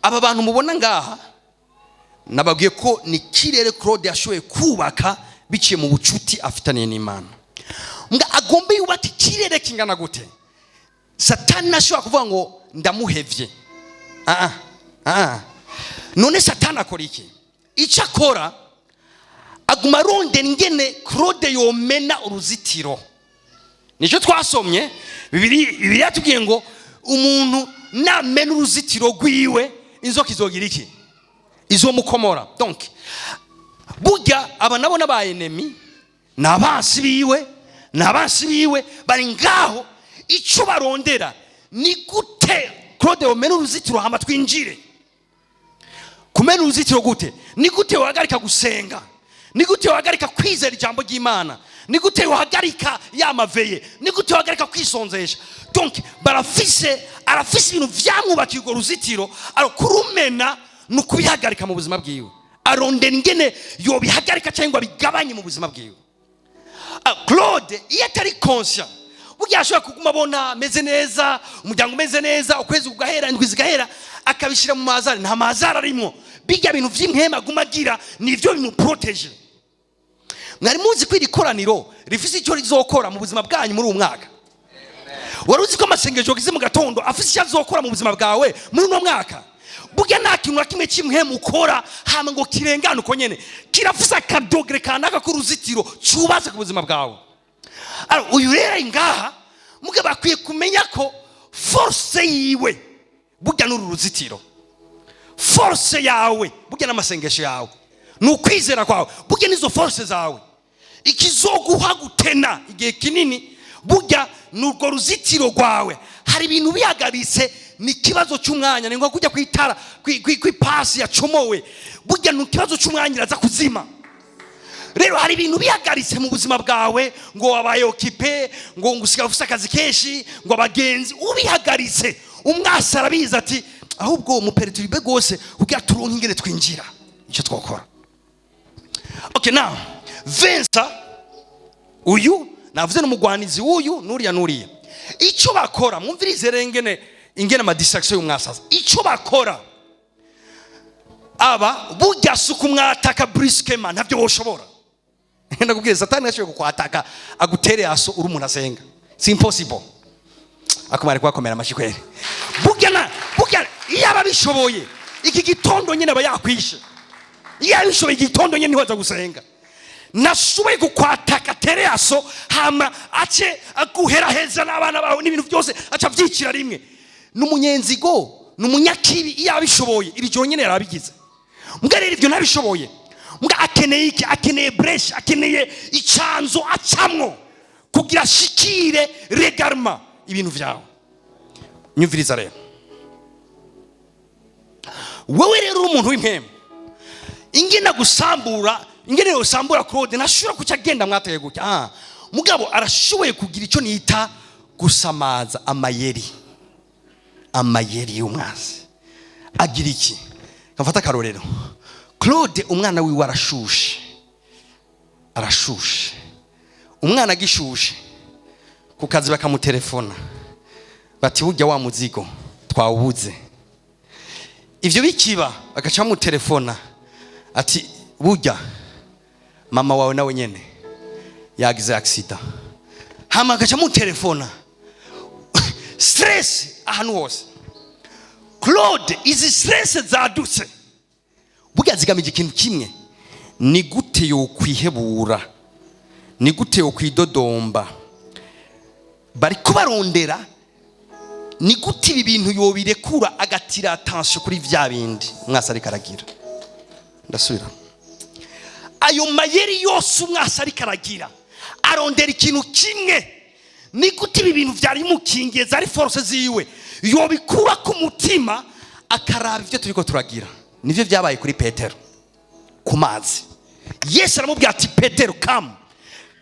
Aba bantu mubona ngaha, nababwiye ko ni kirere Claude yashoboye kubaka biciye mu bucuti afitaniye n'Imana. Nga agomba yubaka ikirere kingana gute, Satani ashobora kuvuga ngo ndamuhevye. Ah ah, none Satani akora iki? Icyo akora, aguma arondera ingene Claude yomena uruzitiro. Nicyo twasomye Bibiri yatubwiye ngo umuntu namena uruzitiro rwiwe, inzoka izogira iki? Izomukomora. Donc burya aba nabo n'aba enemy, ni abansi biwe, ni abansi biwe bari ngaho. Icyo barondera ni gute Claude yomena uruzitiro hama twinjire. Kumena uruzitiro gute? Ni gute wahagarika gusenga? Ni gute wahagarika kwizera ijambo ry'Imana? Ni gute wahagarika ya maveye? Ni gute wahagarika kwisonzesha? Donc arafise ibintu vyamwubakiye urwo ruzitiro, aro kurumena ni ukubihagarika mu buzima bwiwe. Arondera ingene yobihagarika cyangwa bigabanye mu buzima bwiwe. Claude iyo atari conscient, burya ashobora kuguma abona ameze neza, umuryango umeze neza, ukwezi kugahera, indwi zigahera, akabishyira mu mazari. Nta mazari arimo. Bijya bintu vy'impwema aguma agira nivyo bimuproteje. Mwari muzi ko iri koraniro rifise icyo rizokora mu buzima bwanyu muri uyu mwaka? Wari uzi ko amasengesho wagize mu gatondo afise icyo azokora mu buzima bwawe muri uno mwaka? Burya nta kintu na kimwe cy'impwemu ukora hama ngo kirengane uko nyene, kirafise akadogere kanaka k'uruzitiro cubatse ku buzima bwawe. Alors, uyu rero ari ngaha, mugabo akwiye kumenya ko force yiwe burya n'uru ruzitiro, force yawe burya n'amasengesho yawe, ni ukwizera kwawe burya n'izo force zawe. Ikizoguha gutena igihe kinini burya ni urwo ruzitiro rwawe. Hari ibintu bihagaritse, ni ikibazo cy'umwanya, ni nko kujya kwitara kw'ipasi yacomowe. Burya ni ikibazo cy'umwanya, iraza kuzima. Rero hari ibintu bihagaritse mu buzima bwawe, ngo wabaye occupé, ngo usigaye ufite akazi kenshi, ngo abagenzi, ubihagaritse, umwasi arabizi, ati ahubwo muperturbe rwose kugira turonke ingene twinjira. Icyo twakora, okay, now Vincent, uyu navuze ni umugwanizi w'uyu nuriya nuriya. Icyo bakora, mwumvirize rero ingene amadistraction y'umwasaza. Icyo bakora aba, burya si ukumwataka brusquement, ntabyo woshobora. Ndakubwira, Satani yashoboye kukwataka agutere aso uri umuntu asenga, si impossible. Akumara kubakomera amashyi kweri. Burya na burya iyo aba abishoboye, iki gitondo nyine aba yakwishe. Iyo abishoboye, igitondo nyine ntiwaza gusenga. Nashoboye kukwataka tere aso, hama ace aguheraheza n'abana bawe n'ibintu byose, aca abyicira rimwe. Ni umunyenzigo, ni umunyakibi. Iyo abishoboye, iri joro nyine yarabigize. Mbwa rero ibyo ntabishoboye. Mbwa akeneye iki? Akeneye brèche, akeneye icanzo acamwo kugira ashikire regarma ibintu byawe. Nyumviriza rero, wowe rero uri umuntu w'impemu, ingene gusambura, ingene yosambura Claude, ntashobora kuca agenda mwateye gutya. Mugabo arashoboye kugira icyo nita gusamaza, amayeri, amayeri y'umwansi. Agira iki? Kamfata akarorero: Claude umwana wiwe arashushe, arashushe. Umwana agishushe, ku kazi bakamutelefona bati burya wa muzigo twawubuze. Ibyo bikiba, bagaca bamutelefona ati burya mama wawe nawe nyene yagize accident. Hama agaca amutelefona, stress ahantu hose. Claude, izi stress zadutse burya zigamije ikintu kimwe: ni gute yokwihebura, ni gute yokwidodomba. Bariko barondera ni gute ibi bintu yobirekura, agatira attention kuri vya bindi umwasi ariko aragira. Ndasubira, ayo mayeri yose umwasi ariko aragira, arondera ikintu kimwe: ni gute ibi bintu vyari bimukingiye, zari force ziwe, yobikura ku mutima, akaraba ibyo turiko turagira. Nivyo vyabaye kuri Petero ku mazi. Yesu aramubwira ati "Petero, come."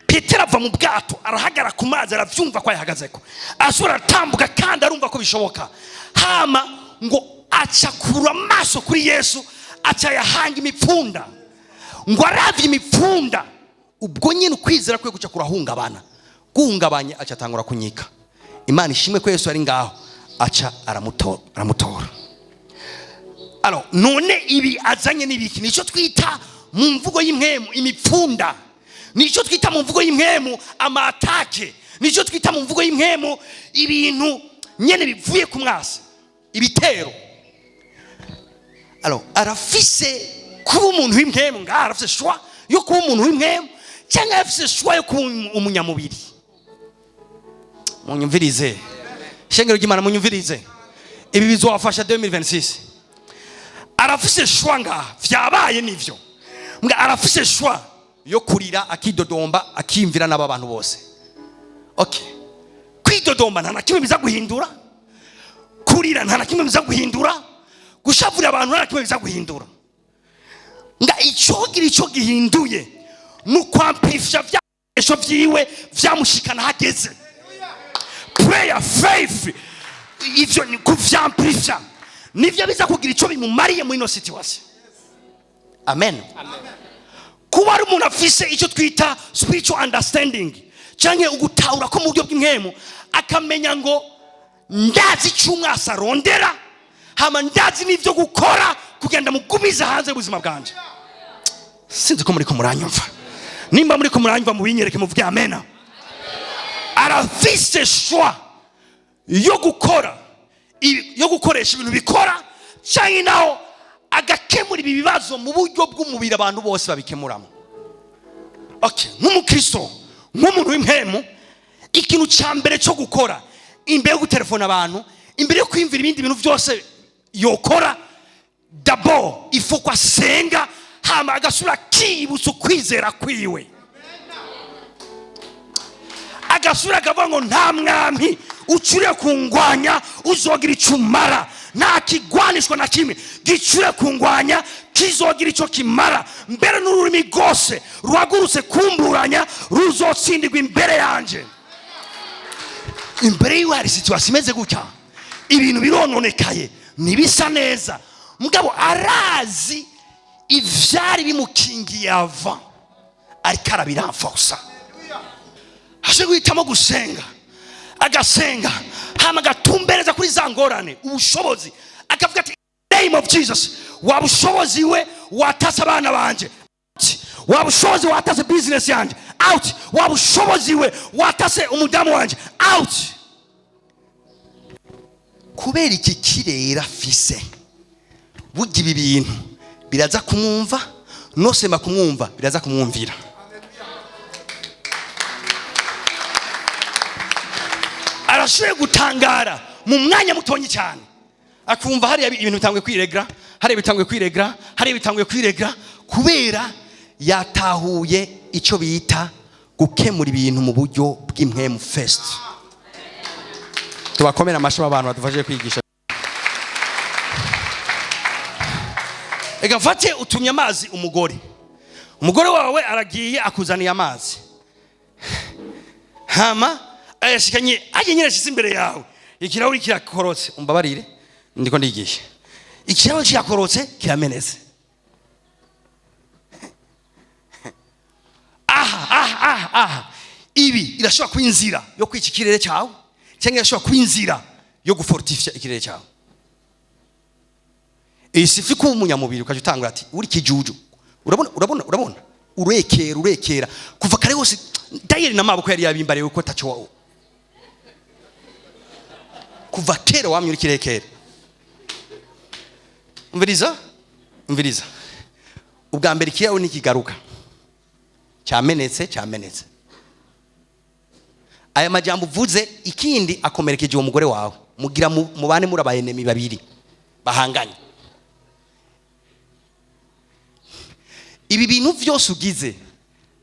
Petero ava mu bwato, arahagara ku mazi, aravyumva ko ayahagazeko, asubira aratambuka kandi arumva ko bishoboka. Hama ngo acakura amaso kuri Yesu, aca yahanga imipfunda. Ngo aravye imipfunda, ubwo nyine ukwizera kwe guca kurahungabana. Guhungabanye, aca atangura kunyika. Imana ishimwe ko Yesu ari ngaho, aca aramutora, aramutora. Alors, none ibi azanye n'ibiki? Nicyo twita mu mvugo y'impwemu imipfunda, nicyo twita mu mvugo y'impwemu ama attaques, nicyo twita mu mvugo y'impwemu ibintu nyene bivuye ku mwasi, ibitero. Alors arafise kuba umuntu w'impwemu ngaha, arafise choix yo kuba umuntu w'impwemu, cyangwa arafise choix yo kuba umunyamubiri. Munyumvirize, shengero ry'Imana, munyumvirize, ibi bizobafasha 2026. Arafise choix ngaha, vyabaye nivyo. Mbwa arafise choix yo kurira, akidodomba, akiyumvira n'aba bantu bose. Okay, kwidodomba nta na kimwe biza guhindura, kurira nta na kimwe biza guhindura, gushavurira abantu nta na kimwe biza guhindura. Nga icogira ico gihinduye ni ukwamplifya vya vyiwe vyamushikana hageze. Prayer, faith, ivyo ni kuvyamplifya, nivyo biza kugira ico bimumariye muri ino situation. Amen. Kuba ari umuntu afise icyo twita spiritual understanding, cyangwa ugutahura ko mu buryo bw'impwemu, akamenya ngo ndazi icyo umwasi arondera, hama ndazi n'ibyo gukora kugira ngo mugumize hanze y'ubuzima bwanje. Sinzi ko muri ko muranyumva. Nimba muri ko muranyumva, mubinyereke, muvuge amena. Arafise choix yo gukora yo gukoresha ibintu bikora, cyangwa naho agakemura ibi bibazo mu buryo bw'umubiri abantu bose babikemuramo. Okay, nk'umukristo, nk'umuntu w'impemu, ikintu cya mbere cyo gukora imbere yo gutelefona abantu, imbere yo kwiyumvira ibindi bintu byose yokora, d'abord il faut ko asenga, hama agasubira akibutsa ukwizera kwiwe, agasubira akavuga ngo nta mwami ucuriye kungwanya uzogira icyo umara. Nta kigwanishwa na kimwe gicure kungwanya kizogira icyo kimara. Mbere n'ururimi rwose ruhagurutse kumburanya ruzotsindirwa imbere yanjye. Imbere yiwe hari situation imeze gutya, ibintu birononekaye, ntibisa neza. Mugabo arazi ivyari bimukingiye ava, ariko arabiramforsa. Aje guhitamo gusenga, agasenga, hama agatumbereza kuri za ngorane ubushobozi, akavuga ati: "Name of Jesus, wa bushobozi we watase abana banje out. Wa bushobozi watase business yanje, out. Wa bushobozi we watase umudamu wanje, out." Kubera iki kirere afise, burya ibi bintu biraza kumwumva, nosema kumwumva biraza kumwumvira. Arashoboye gutangara mu mwanya mutonyi cyane, akumva hariya ibintu bitanguye kwiregra, hariya bitanguye kwiregra, hariya bitanguye kwiregra, kubera yatahuye icyo bita gukemura ibintu mu buryo bw'impwemu first. Tubakomere amashyi abantu badufashije kwigisha. Reka mfate utumye amazi umugore, umugore wawe aragiye akuzaniye amazi, hama ayashikanye aje nyine ashize imbere yawe, ikirahuri kirakorotse. Umbabarire, ndiko ndigisha. Ikirahuri kirakorotse, kiramenetse. Aha aha aha aha, ibi irashobora kuba inzira yo kwica ikirere cyawe, cyangwa irashobora kuba inzira yo gufortifya ikirere cyawe. Iyi sifi kuba umunyamubiri ukajya utangura ati: "Uri kijuju, urabona, urabona, urabona, urekera, urekera kuva kare hose." Dayeri na maboko yari yabimbariye uko taco wawe kuva kera wamye uri kirekera. Umviriza, umviriza. Ubwa mbere ikirahure ntikigaruka, cyamenetse, cyamenetse. Aya majambo uvuze ikindi akomerekeje uwo mugore wawe, mugira mubane muri abayenemi babiri bahanganye. Ibi bintu byose ugize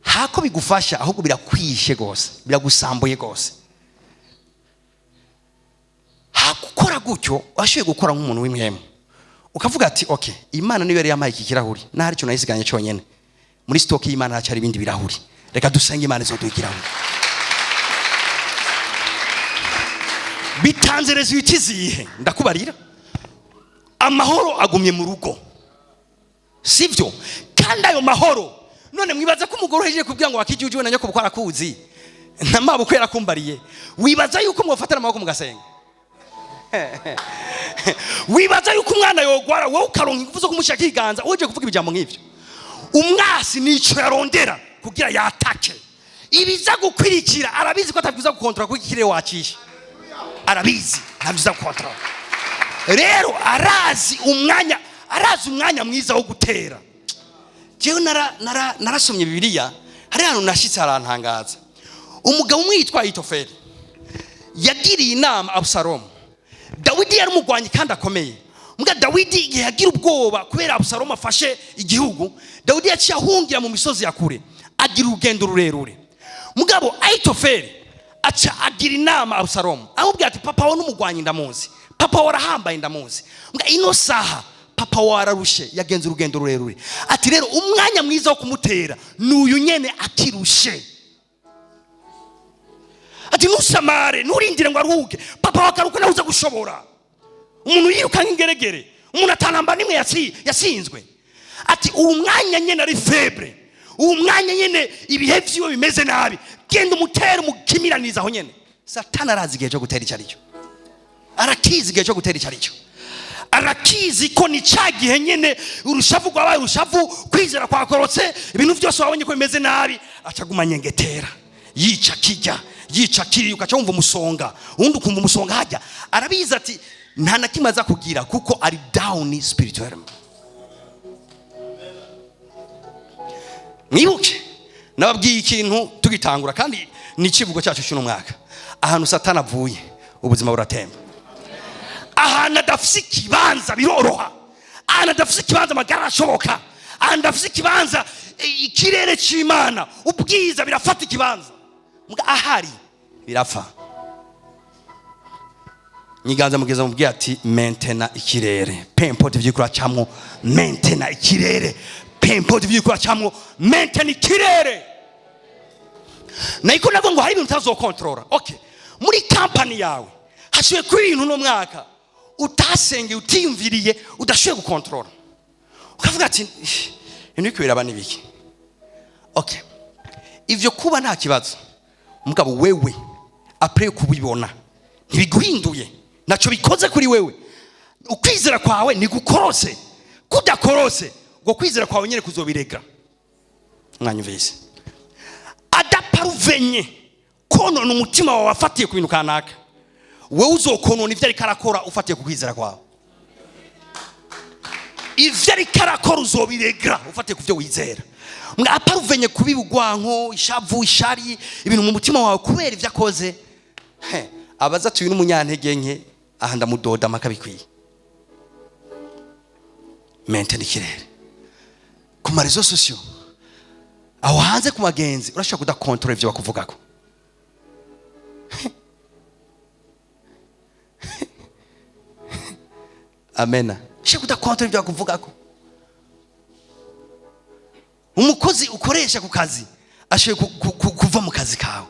hako bigufasha, ahubwo birakwishe rwose, biragusambuye rwose. Hakukora gutyo, washoboye gukora nk'umuntu w'impwemu, ukavuga ati: "Okay, Imana niyo yari yampaye iki kirahuri, nahari icyo nayisiganye cyonyine muri stock y'Imana, haracyari ibindi birahuri. Reka dusenge Imana izoduha ikirahuri." Bitanze résultat izihe? Ndakubarira, amahoro agumye mu rugo, sivyo? Kandi ayo mahoro, none mwibaza ko umugore uhejeje kubwira ngo wakijuju na nyoko kuko arakuzi na mabukwe yarakumbariye, wibaza yuko mwofatana amaboko mugasenga? Wibaza yuko umwana yogwara, wowe ukaronka ingufu zo kumushyira kiganza uje kuvuga ibijambo nk'ivyo? Umwasi nico yarondera kugira yatake. Ibiza gukwirikira arabizi ko atabwiza gukontora, kuko ikirere wacisha arabizi, ntabyiza gukontora. Rero arazi umwanya, arazi umwanya mwiza wo gutera. Jewe narasomye Bibiliya, hari ahantu nashitse harantangaza. Umugabo umwe yitwa Ahitofeli yagiriye inama Abusalomu. Dawidi yari umugwanyi kandi akomeye. Mbwa Dawidi igihe yagira ubwoba kubera Abusalomu afashe igihugu, Dawidi yaciye ahungira mu misozi ya kure, agira urugendo rurerure. Mugabo Ahitofeli aca agira inama Abusalomu, amubwira ati: "Papa wawe n'umugwanyi ndamuzi, papa wawe arahambaye ndamuzi, mbwa ino saha papa wawe ararushe, yagenze urugendo rurerure." Ati: "Rero umwanya mwiza wo kumutera ni uyu nyene akirushe." Ati: "Ntusamare, nturindire ngo aruhuke, papa wawe akaruhuka nawe uza gushobora." Umuntu yiruka nk'ingeregere, umuntu atanamba nimwe yatsinzwe. Ati: "Uwo mwanya nyene ari faible, uwo mwanya nyene ibihe vyiwe bimeze nabi, genda umutere, umukimiraniza aho nyene." Satani arazi igihe cyo gutera icyo aricyo, arakizi igihe cyo gutera icyo aricyo, arakizi ko ni cya gihe nyene urushavu rwabaye urushavu, kwizera kwakorotse, ibintu byose wabonye ko bimeze nabi, acaguma nyengetera, yica kijya, yica kiriya, ukaca wumva umusonga, ubundi ukumva umusonga hajya. Arabizi ati nta na kimwe aza kugira kuko ari down spirituel. Mwibuke nababwiye ikintu tugitangura, kandi ni ikivugo cyacu cy'uno mwaka: ahantu Satani avuye ubuzima buratemba. Ahantu adafise ikibanza biroroha, ahantu adafise ikibanza amagara arashoboka, ahantu adafise ikibanza ikirere c'Imana ubwiza birafata ikibanza. Mbwa ahari birapfa. Nyiganza mugeza mubwiye ati maintain ikirere, peu importe ivyo uriko uracamwo, maintain ikirere, peu importe ivyo uriko uracamwo, maintain ikirere. Nayiko navuga ngo hari ibintu utazokontorora. Okay, muri company yawe hashoboye kuba ibintu uno mwaka utasengeye, utiyumviriye, udashoboye gukontorora, ukavuga ati ibintu biriko biraba ni biki? Okay, ivyo kuba nta kibazo, mugabo wewe après kubibona ntibiguhinduye, ntacyo bikoze kuri wewe. Ukwizera kwawe ntigukorose. Kudakorose, ubwo kwizera kwawe nyine kuzobirega. Mwanyumvise? Adaparuvenye konona umutima wawe wafatiye ku bintu kanaka, wewe uzokonona ivyo ariko arakora ufatiye ku kwizera kwawe. Ivyo ariko arakora uzobiregra ufatiye ku byo wizera. Aparuvenye kubiba ugwanko, ishavu, ishari, ibintu mu mutima wawe kubera ivyo akoze. He, abaza tuyu n'umunyantege nke aha, ndamudoda amaka bikwiye. Maintain ikirere ku ma réseaux sociaux, aho hanze ku magenzi, urashobora kudakontorora ivyo bakuvugako. Amena. Ushobora kudakontorora ivyo bakuvugako. Umukozi ukoresha ku kazi ashoboye kuva mu kazi kawe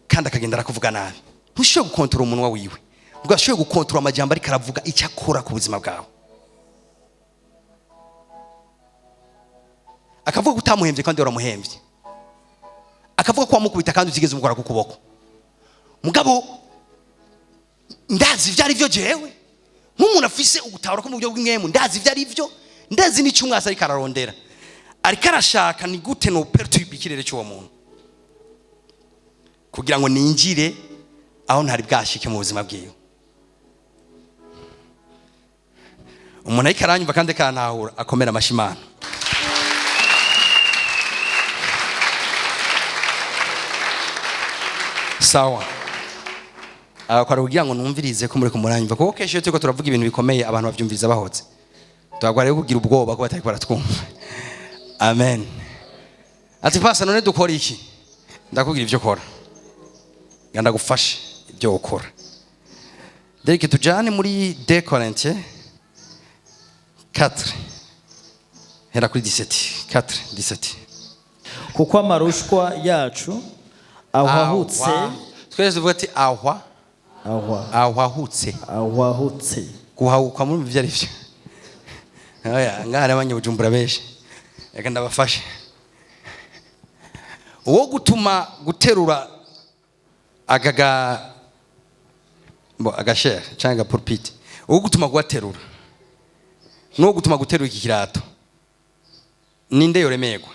kandi akagenda arakuvuga nabi. Ntushobora gukontorora umunwa wiwe, ngo ashoboye gukontorora amajambo ariko aravuga, icyo akora ku buzima bwawe. Akavuga ko utamuhembye kandi waramuhembye, akavuga ko wamukubita kandi utigeze umukora ku kuboko. Mugabo ndazi ibyo ari byo jewe nk'umuntu afise ugutahura ko mu buryo bw'impwemu, ndazi ibyo ari byo, ndazi n'icyo umwasi ariko ararondera, ariko arashaka. Ni gute no perturbe ikirere cy'uwo muntu kugira ngo ninjire aho ntari bwashike mu buzima bwiwe? Umuntu ariko aranyumva kandi akantahura akomera amashyi Imana. Sawa, kwari kugira ngo numvirize ko muri kumuranyumva, kuko kenshi iyo turiko turavuga ibintu bikomeye abantu bavyumviriza bahotse. Twagwa rero kugira ubwoba ko batari baratwumva. Amen. Ati pasa, none dukora iki? Ndakubwira ivyo ukora, nga ndagufashe ibyo ukora. Derek, tujane muri 2 Corinthiens 4, hera kuri 17, 4 17.
Kuko amarushwa yacu ahwahutse.
Ahwa. Twese tuvuga ati ahwa.
Ahwa.
Ahwahutse.
Ahwahutse.
Guhahuka muri ivyo ari byo. Oya, ngaha hari abanyabujumbura benshi, reka ndabafashe. Uwo gutuma guterura agaga bo agashere cyangwa agapulpit, uwo gutuma guterura n'uwo gutuma guterura iki kirato, ninde yoremerwa?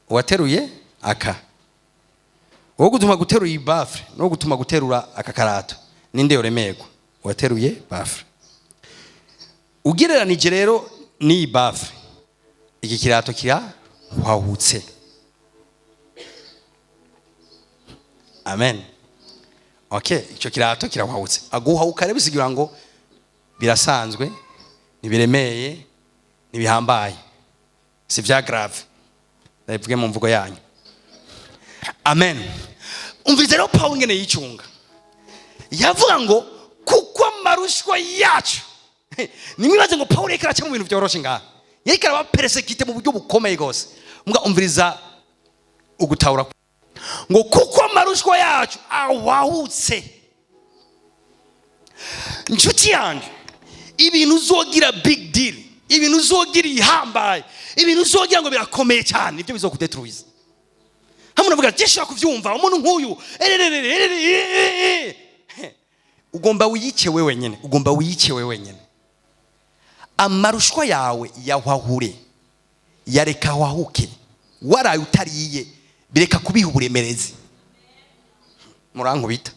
Uwateruye aka. Uwo gutuma guterura iyi baffle n'uwo gutuma guterura aka karato, ninde yoremerwa? Uwateruye baffle. Ugereranije rero n'iyi baffle, iki kirato kirahwahutse. Amen. Okay, icyo kirato kirahwahutse. Aguhahuka rero bisigura ngo birasanzwe, ntibiremeye, ntibihambaye, si vya grave, ndabivuge mu mvugo yanyu. Amen. Umviriza rero Pawulo ingene yicunga, yavuga ngo kuko amarushwa yacu. Nimwibaze ngo Pawulo yariko araca mu bintu vyoroshe ngaha, yariko arabaperesekite mu buryo bukomeye rwose. Mbwa umviriza ugutahura ngo kuko amarushwa yacu awahutse. Inshuti yanjye, ibintu uzogira big deal, ibintu uzogira ihambaye, ibintu uzogira ngo birakomeye cyane, nibyo bizokudetruiza. Hamwe unavuga ati nshobora kuvyumva umuntu nk'uyu erererere. Ugomba wiyice wewe wenyine, ugomba wiyice wewe wenyine. Amarushwa yawe yahwahure, yareka wahuke. Waraye utariye, bireka kubiha uburemerezi. Murankubita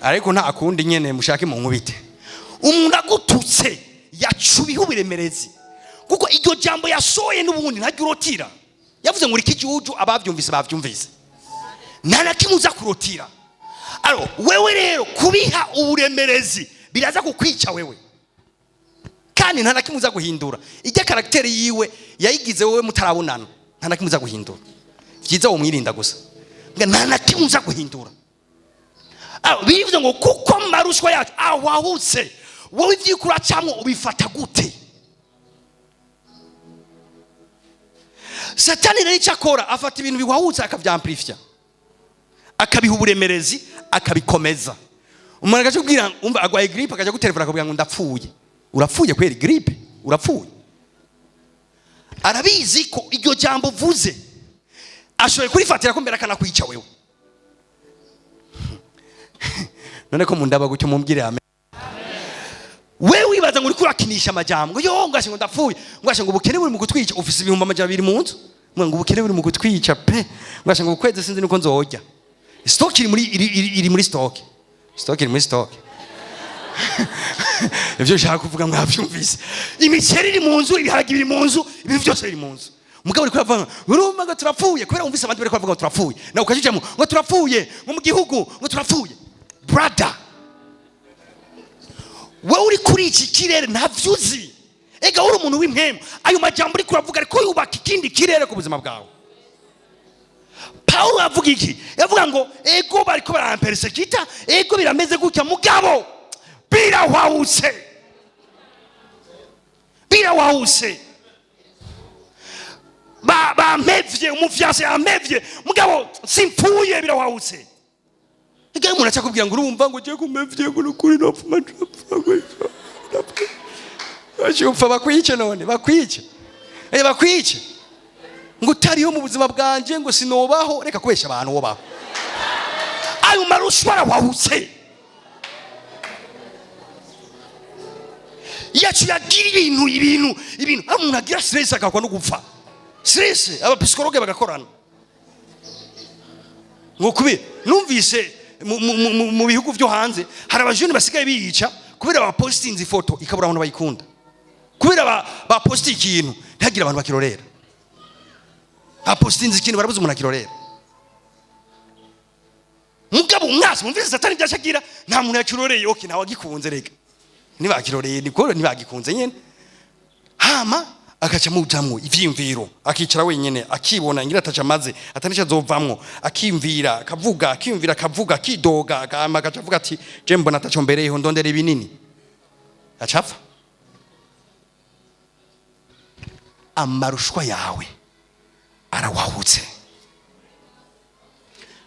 ariko nta kundi nyene, mushake mu nkubite. Umuntu agututse yacubiha uburemerezi, kuko iryo jambo yasohoye n'ubundi ntajya urotira. Yavuze ngo uri kijuju, abavyumvise bavyumvise, nta na kimwe uza kurotira. Aro wewe rero kubiha uburemerezi biraza kukwica wewe, kandi nta na kimwe uza guhindura. Ijya caractère yiwe yayigize wewe mutarabonana, nta na kimwe uza guhindura. Vyiza womwirinda gusa, nga nta na kimwe uza guhindura. Bivuze ngo kuko amarushwa yacu ahwahutse. Wowe ibyo uriko uracamwo ubifata gute? Satani rero icyo akora, afata ibintu bihwahutse akavyamplifya, akabiha uburemerezi, akabikomeza. Umuntu agaca kubwira, umva agwaye grippe, akaja gutelefona akabwira ngo ndapfuye. Urapfuye kweri? Grippe urapfuye? Arabizi ko iryo jambo uvuze ashoboye kurifatira ko mbere akanakwica wewe. None ko mundaba gutyo, mumbwire amen. Wewe wibaza ngo uriko urakinisha amajambo, ngo yo ngashe ngo ndapfuye, ngashe ngo ubukene buri mu kutwica, ufise 200,000 mu nzu, ngo ubukene buri mu kutwica pe, ngashe ngo ukwezi sinzi nuko nzorya. Stock iri muri iri muri stock. Stock iri muri stock. Ivyo nshaka kuvuga mwavyumvise. Imiceri iri mu nzu, ibiharage biri mu nzu, ibintu byose biri mu nzu. Mugabo uriko uravuga urumva ngo turapfuye, kubera wumvise abandi bariko baravuga ngo turapfuye, nawe ukajijamo ngo turapfuye, ngo mu gihugu ngo turapfuye. Brother, wewe uri kuri iki kirere ntavyo uzi. Ega uri umuntu w'impwemu, ayo majambo uriko uravuga ariko yubaka ikindi kirere ku buzima bwawe. Paulo avuga iki? Yavuga ngo ego bariko baramperesekita, ego birameze gutya, mugabo birawahutse, birawahutse. Bampevye, umuvyanse yampevye, mugabo simpfuye, birawahutse. Ega umuntu acakubwira ngo urumva ngo ugiye kumevye ngo nukuri nopfuma ncapfa gutya. Upfa bakwice none, bakwice. Bakwice. Ngo utariho mu buzima bwanje ngo sinobaho, reka kubesha abantu wobaho. Ayo marushwa arawahutse. Yacu yagira ibintu, ibintu, ibintu. Aho umuntu agira stress akakwa no gupfa. Stress, abapsikologe bagakorana. Ngo kubi, numvise mu bihugu vyo hanze hari abajene basigaye biyica kubera bapostinze ifoto ikabura abantu bayikunda. Kubera baposti ikintu ntagira abantu bakirorera. Bapostinze ikintu barabuze umuntu akirorera. Mugabo umwasi mumvise Satani byashagira nta muntu yakiroreye, okay ntawe agikunze rega. Nibakiroreye niko nibagikunze nyene. Hama akaca mujamwo ivyimviro, akicara wenyene akibona ngira ataca maze atanisha azovamwo, akimvira akavuga, akimvira akavuga, akidoga, akama akaca avuga ati je mbona ataco mbereyeho ndondera ibinini. Acapfa. Amarushwa yawe arawahutse.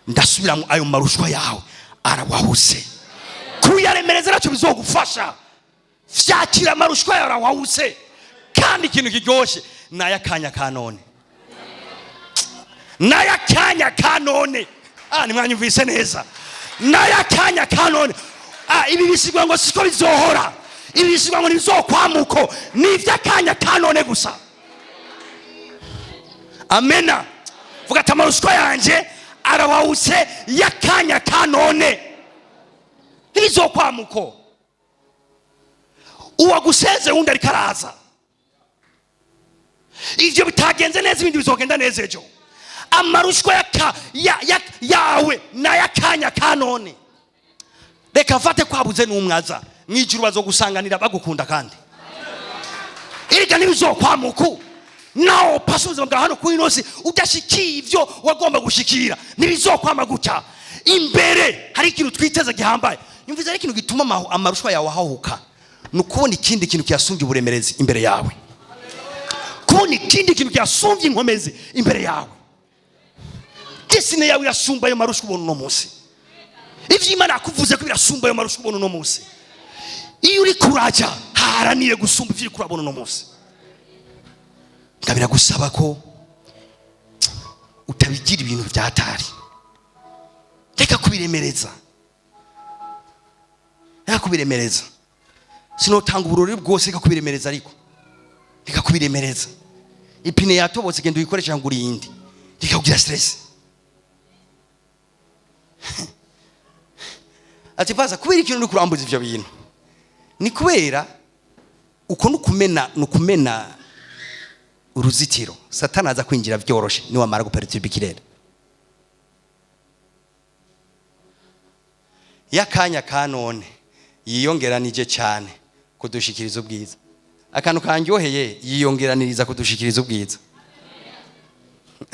Ndasubiramo, ayo marushwa yawe arawahutse. Kuyaremereza nacyo bizogufasha. Vyakira amarushwa yawe arawahutse. Kandi ikintu kiryoshe naya kanya ka none. Naya kanya ka none. Nimwanyumvise neza. Naya kanya ka none. Ibi bisigwa ngo siko bizohora. Ibi bisigwa ngo ntibizokwamuko. Ni ivy'akanya ka none gusa. Amena. Vuga ati amarushwa yanje arawahutse y'akanya ka none. Ntibizokwamuko. Uwaguseze wundi ariko araza. Ivyo bitagenze neza ibindi bizogenda neza ejo. Amarushwa yawe n'ayakanya ka none. Reka mfate kwabuze n'umwaza. Mwijuru bazogusanganira bagukunda kandi. Erega ntibizokwamuku. Naho pasi ubuzima bwa hano kuri ino si udashikiye ivyo wagomba gushikira. Ntibizokwama gutya. Imbere hari ikintu twiteze gihambaye. Nyumviza ari ikintu gituma amarushwa yawe ahahuka. Ni ukubona ikindi kintu kiyasumbye uburemerezi imbere yawe. Kubona ikindi kintu kiyasumbye inkomezi imbere yawe. Desine yawe irasumba ayo marushwa ubona uno munsi. Ivyo Imana yakuvuze ko birasumba ayo marushwa ubona uno munsi. Iyo uri kuraja haranire gusumba ivyo uri kurabona uno munsi. Ndabiragusaba ko utabigira ibintu byatari. Reka kubiremereza. Reka kubiremereza. Sinotanga uburori bwose, reka kubiremereza ariko. Reka kubiremereza. Ipine yatobotse genda uyikoresha ngo urinde. Reka kugira stress. Ati baza kubera ikintu uri kurambuza ivyo bintu. Ni kubera uko nukumena, nukumena uruzitiro. Satani aza kwinjira vyoroshe ni wamara guperturba ikirere. Yakanya ka none yiyongeranije cyane kudushikiriza ubwiza. Akantu kanyoheye yiyongeraniriza kudushikiriza ubwiza.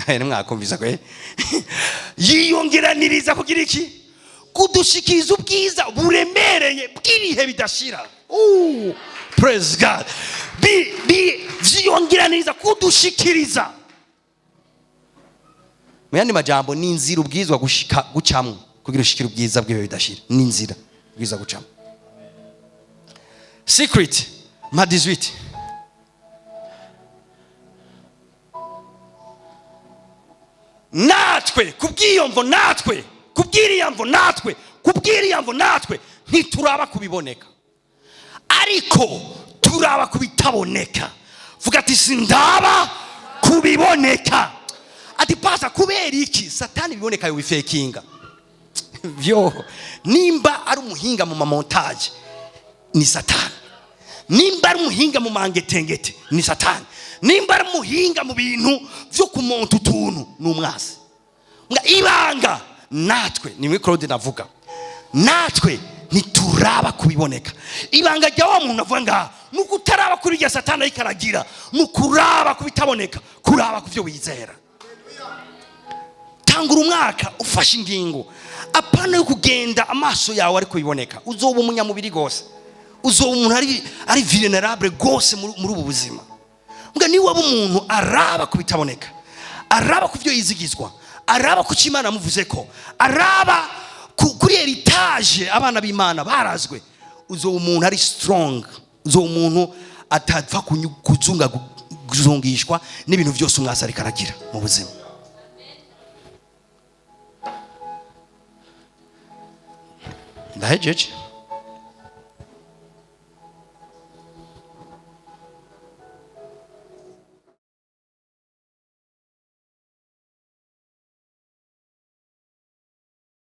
Nimwakumvisa kwe? Yiyongeraniriza kugira iki? Kudushikiriza ubwiza buremereye bw'ibihe bidashira. Praise God. Vyiyongeraniriza kudushikiriza. Mu yandi majambo, ni inzira ubwizwa gushika gucamwo kugira ushikire ubwiza bw'ibihe bidashira. Ni inzira ubwiza gucamwo. Secret ma 18. Natwe kubw'iyo mvo, natwe kubw'iriya mvo, natwe kubw'iriya mvo, natwe ntituraba kubiboneka, ariko turaba kubitaboneka. Vuga ati sindaba kubiboneka. Ati pasa, kubera iki Satani biboneka yobifekinga? Vyo nimba ari umuhinga mu mamontage ni Satani, nimba ari umuhinga mu mangetengete ni Satani, nimba ari umuhinga mu bintu vyo kumonta utuntu ni umwasi. Nga ibanga natwe ni muri Claude navuga, natwe ntituraba kubiboneka. Ibanga rya wa muntu avuga ngaha ni ukutaraba kuri irya Satani ariko aragira, ni ukuraba kubitaboneka, kuraba ku byo wizera. Tangura umwaka ufashe ingingo, apana yo kugenda amaso yawe ariko biboneka. Uzoba umunyamubiri gose, uzoba umuntu ari vulnerable gose muri ubu buzima. Mbwa niba waba umuntu araba kubitaboneka, araba ku byo yizigizwa, araba ku cyo Imana yamuvuze ko, araba kuri heritage abana b'Imana barazwe, uzoba umuntu ari strong, uzoba umuntu atapfa kuzungishwa n'ibintu byose umwasi ariko aragira mu buzima. Ndahejeje.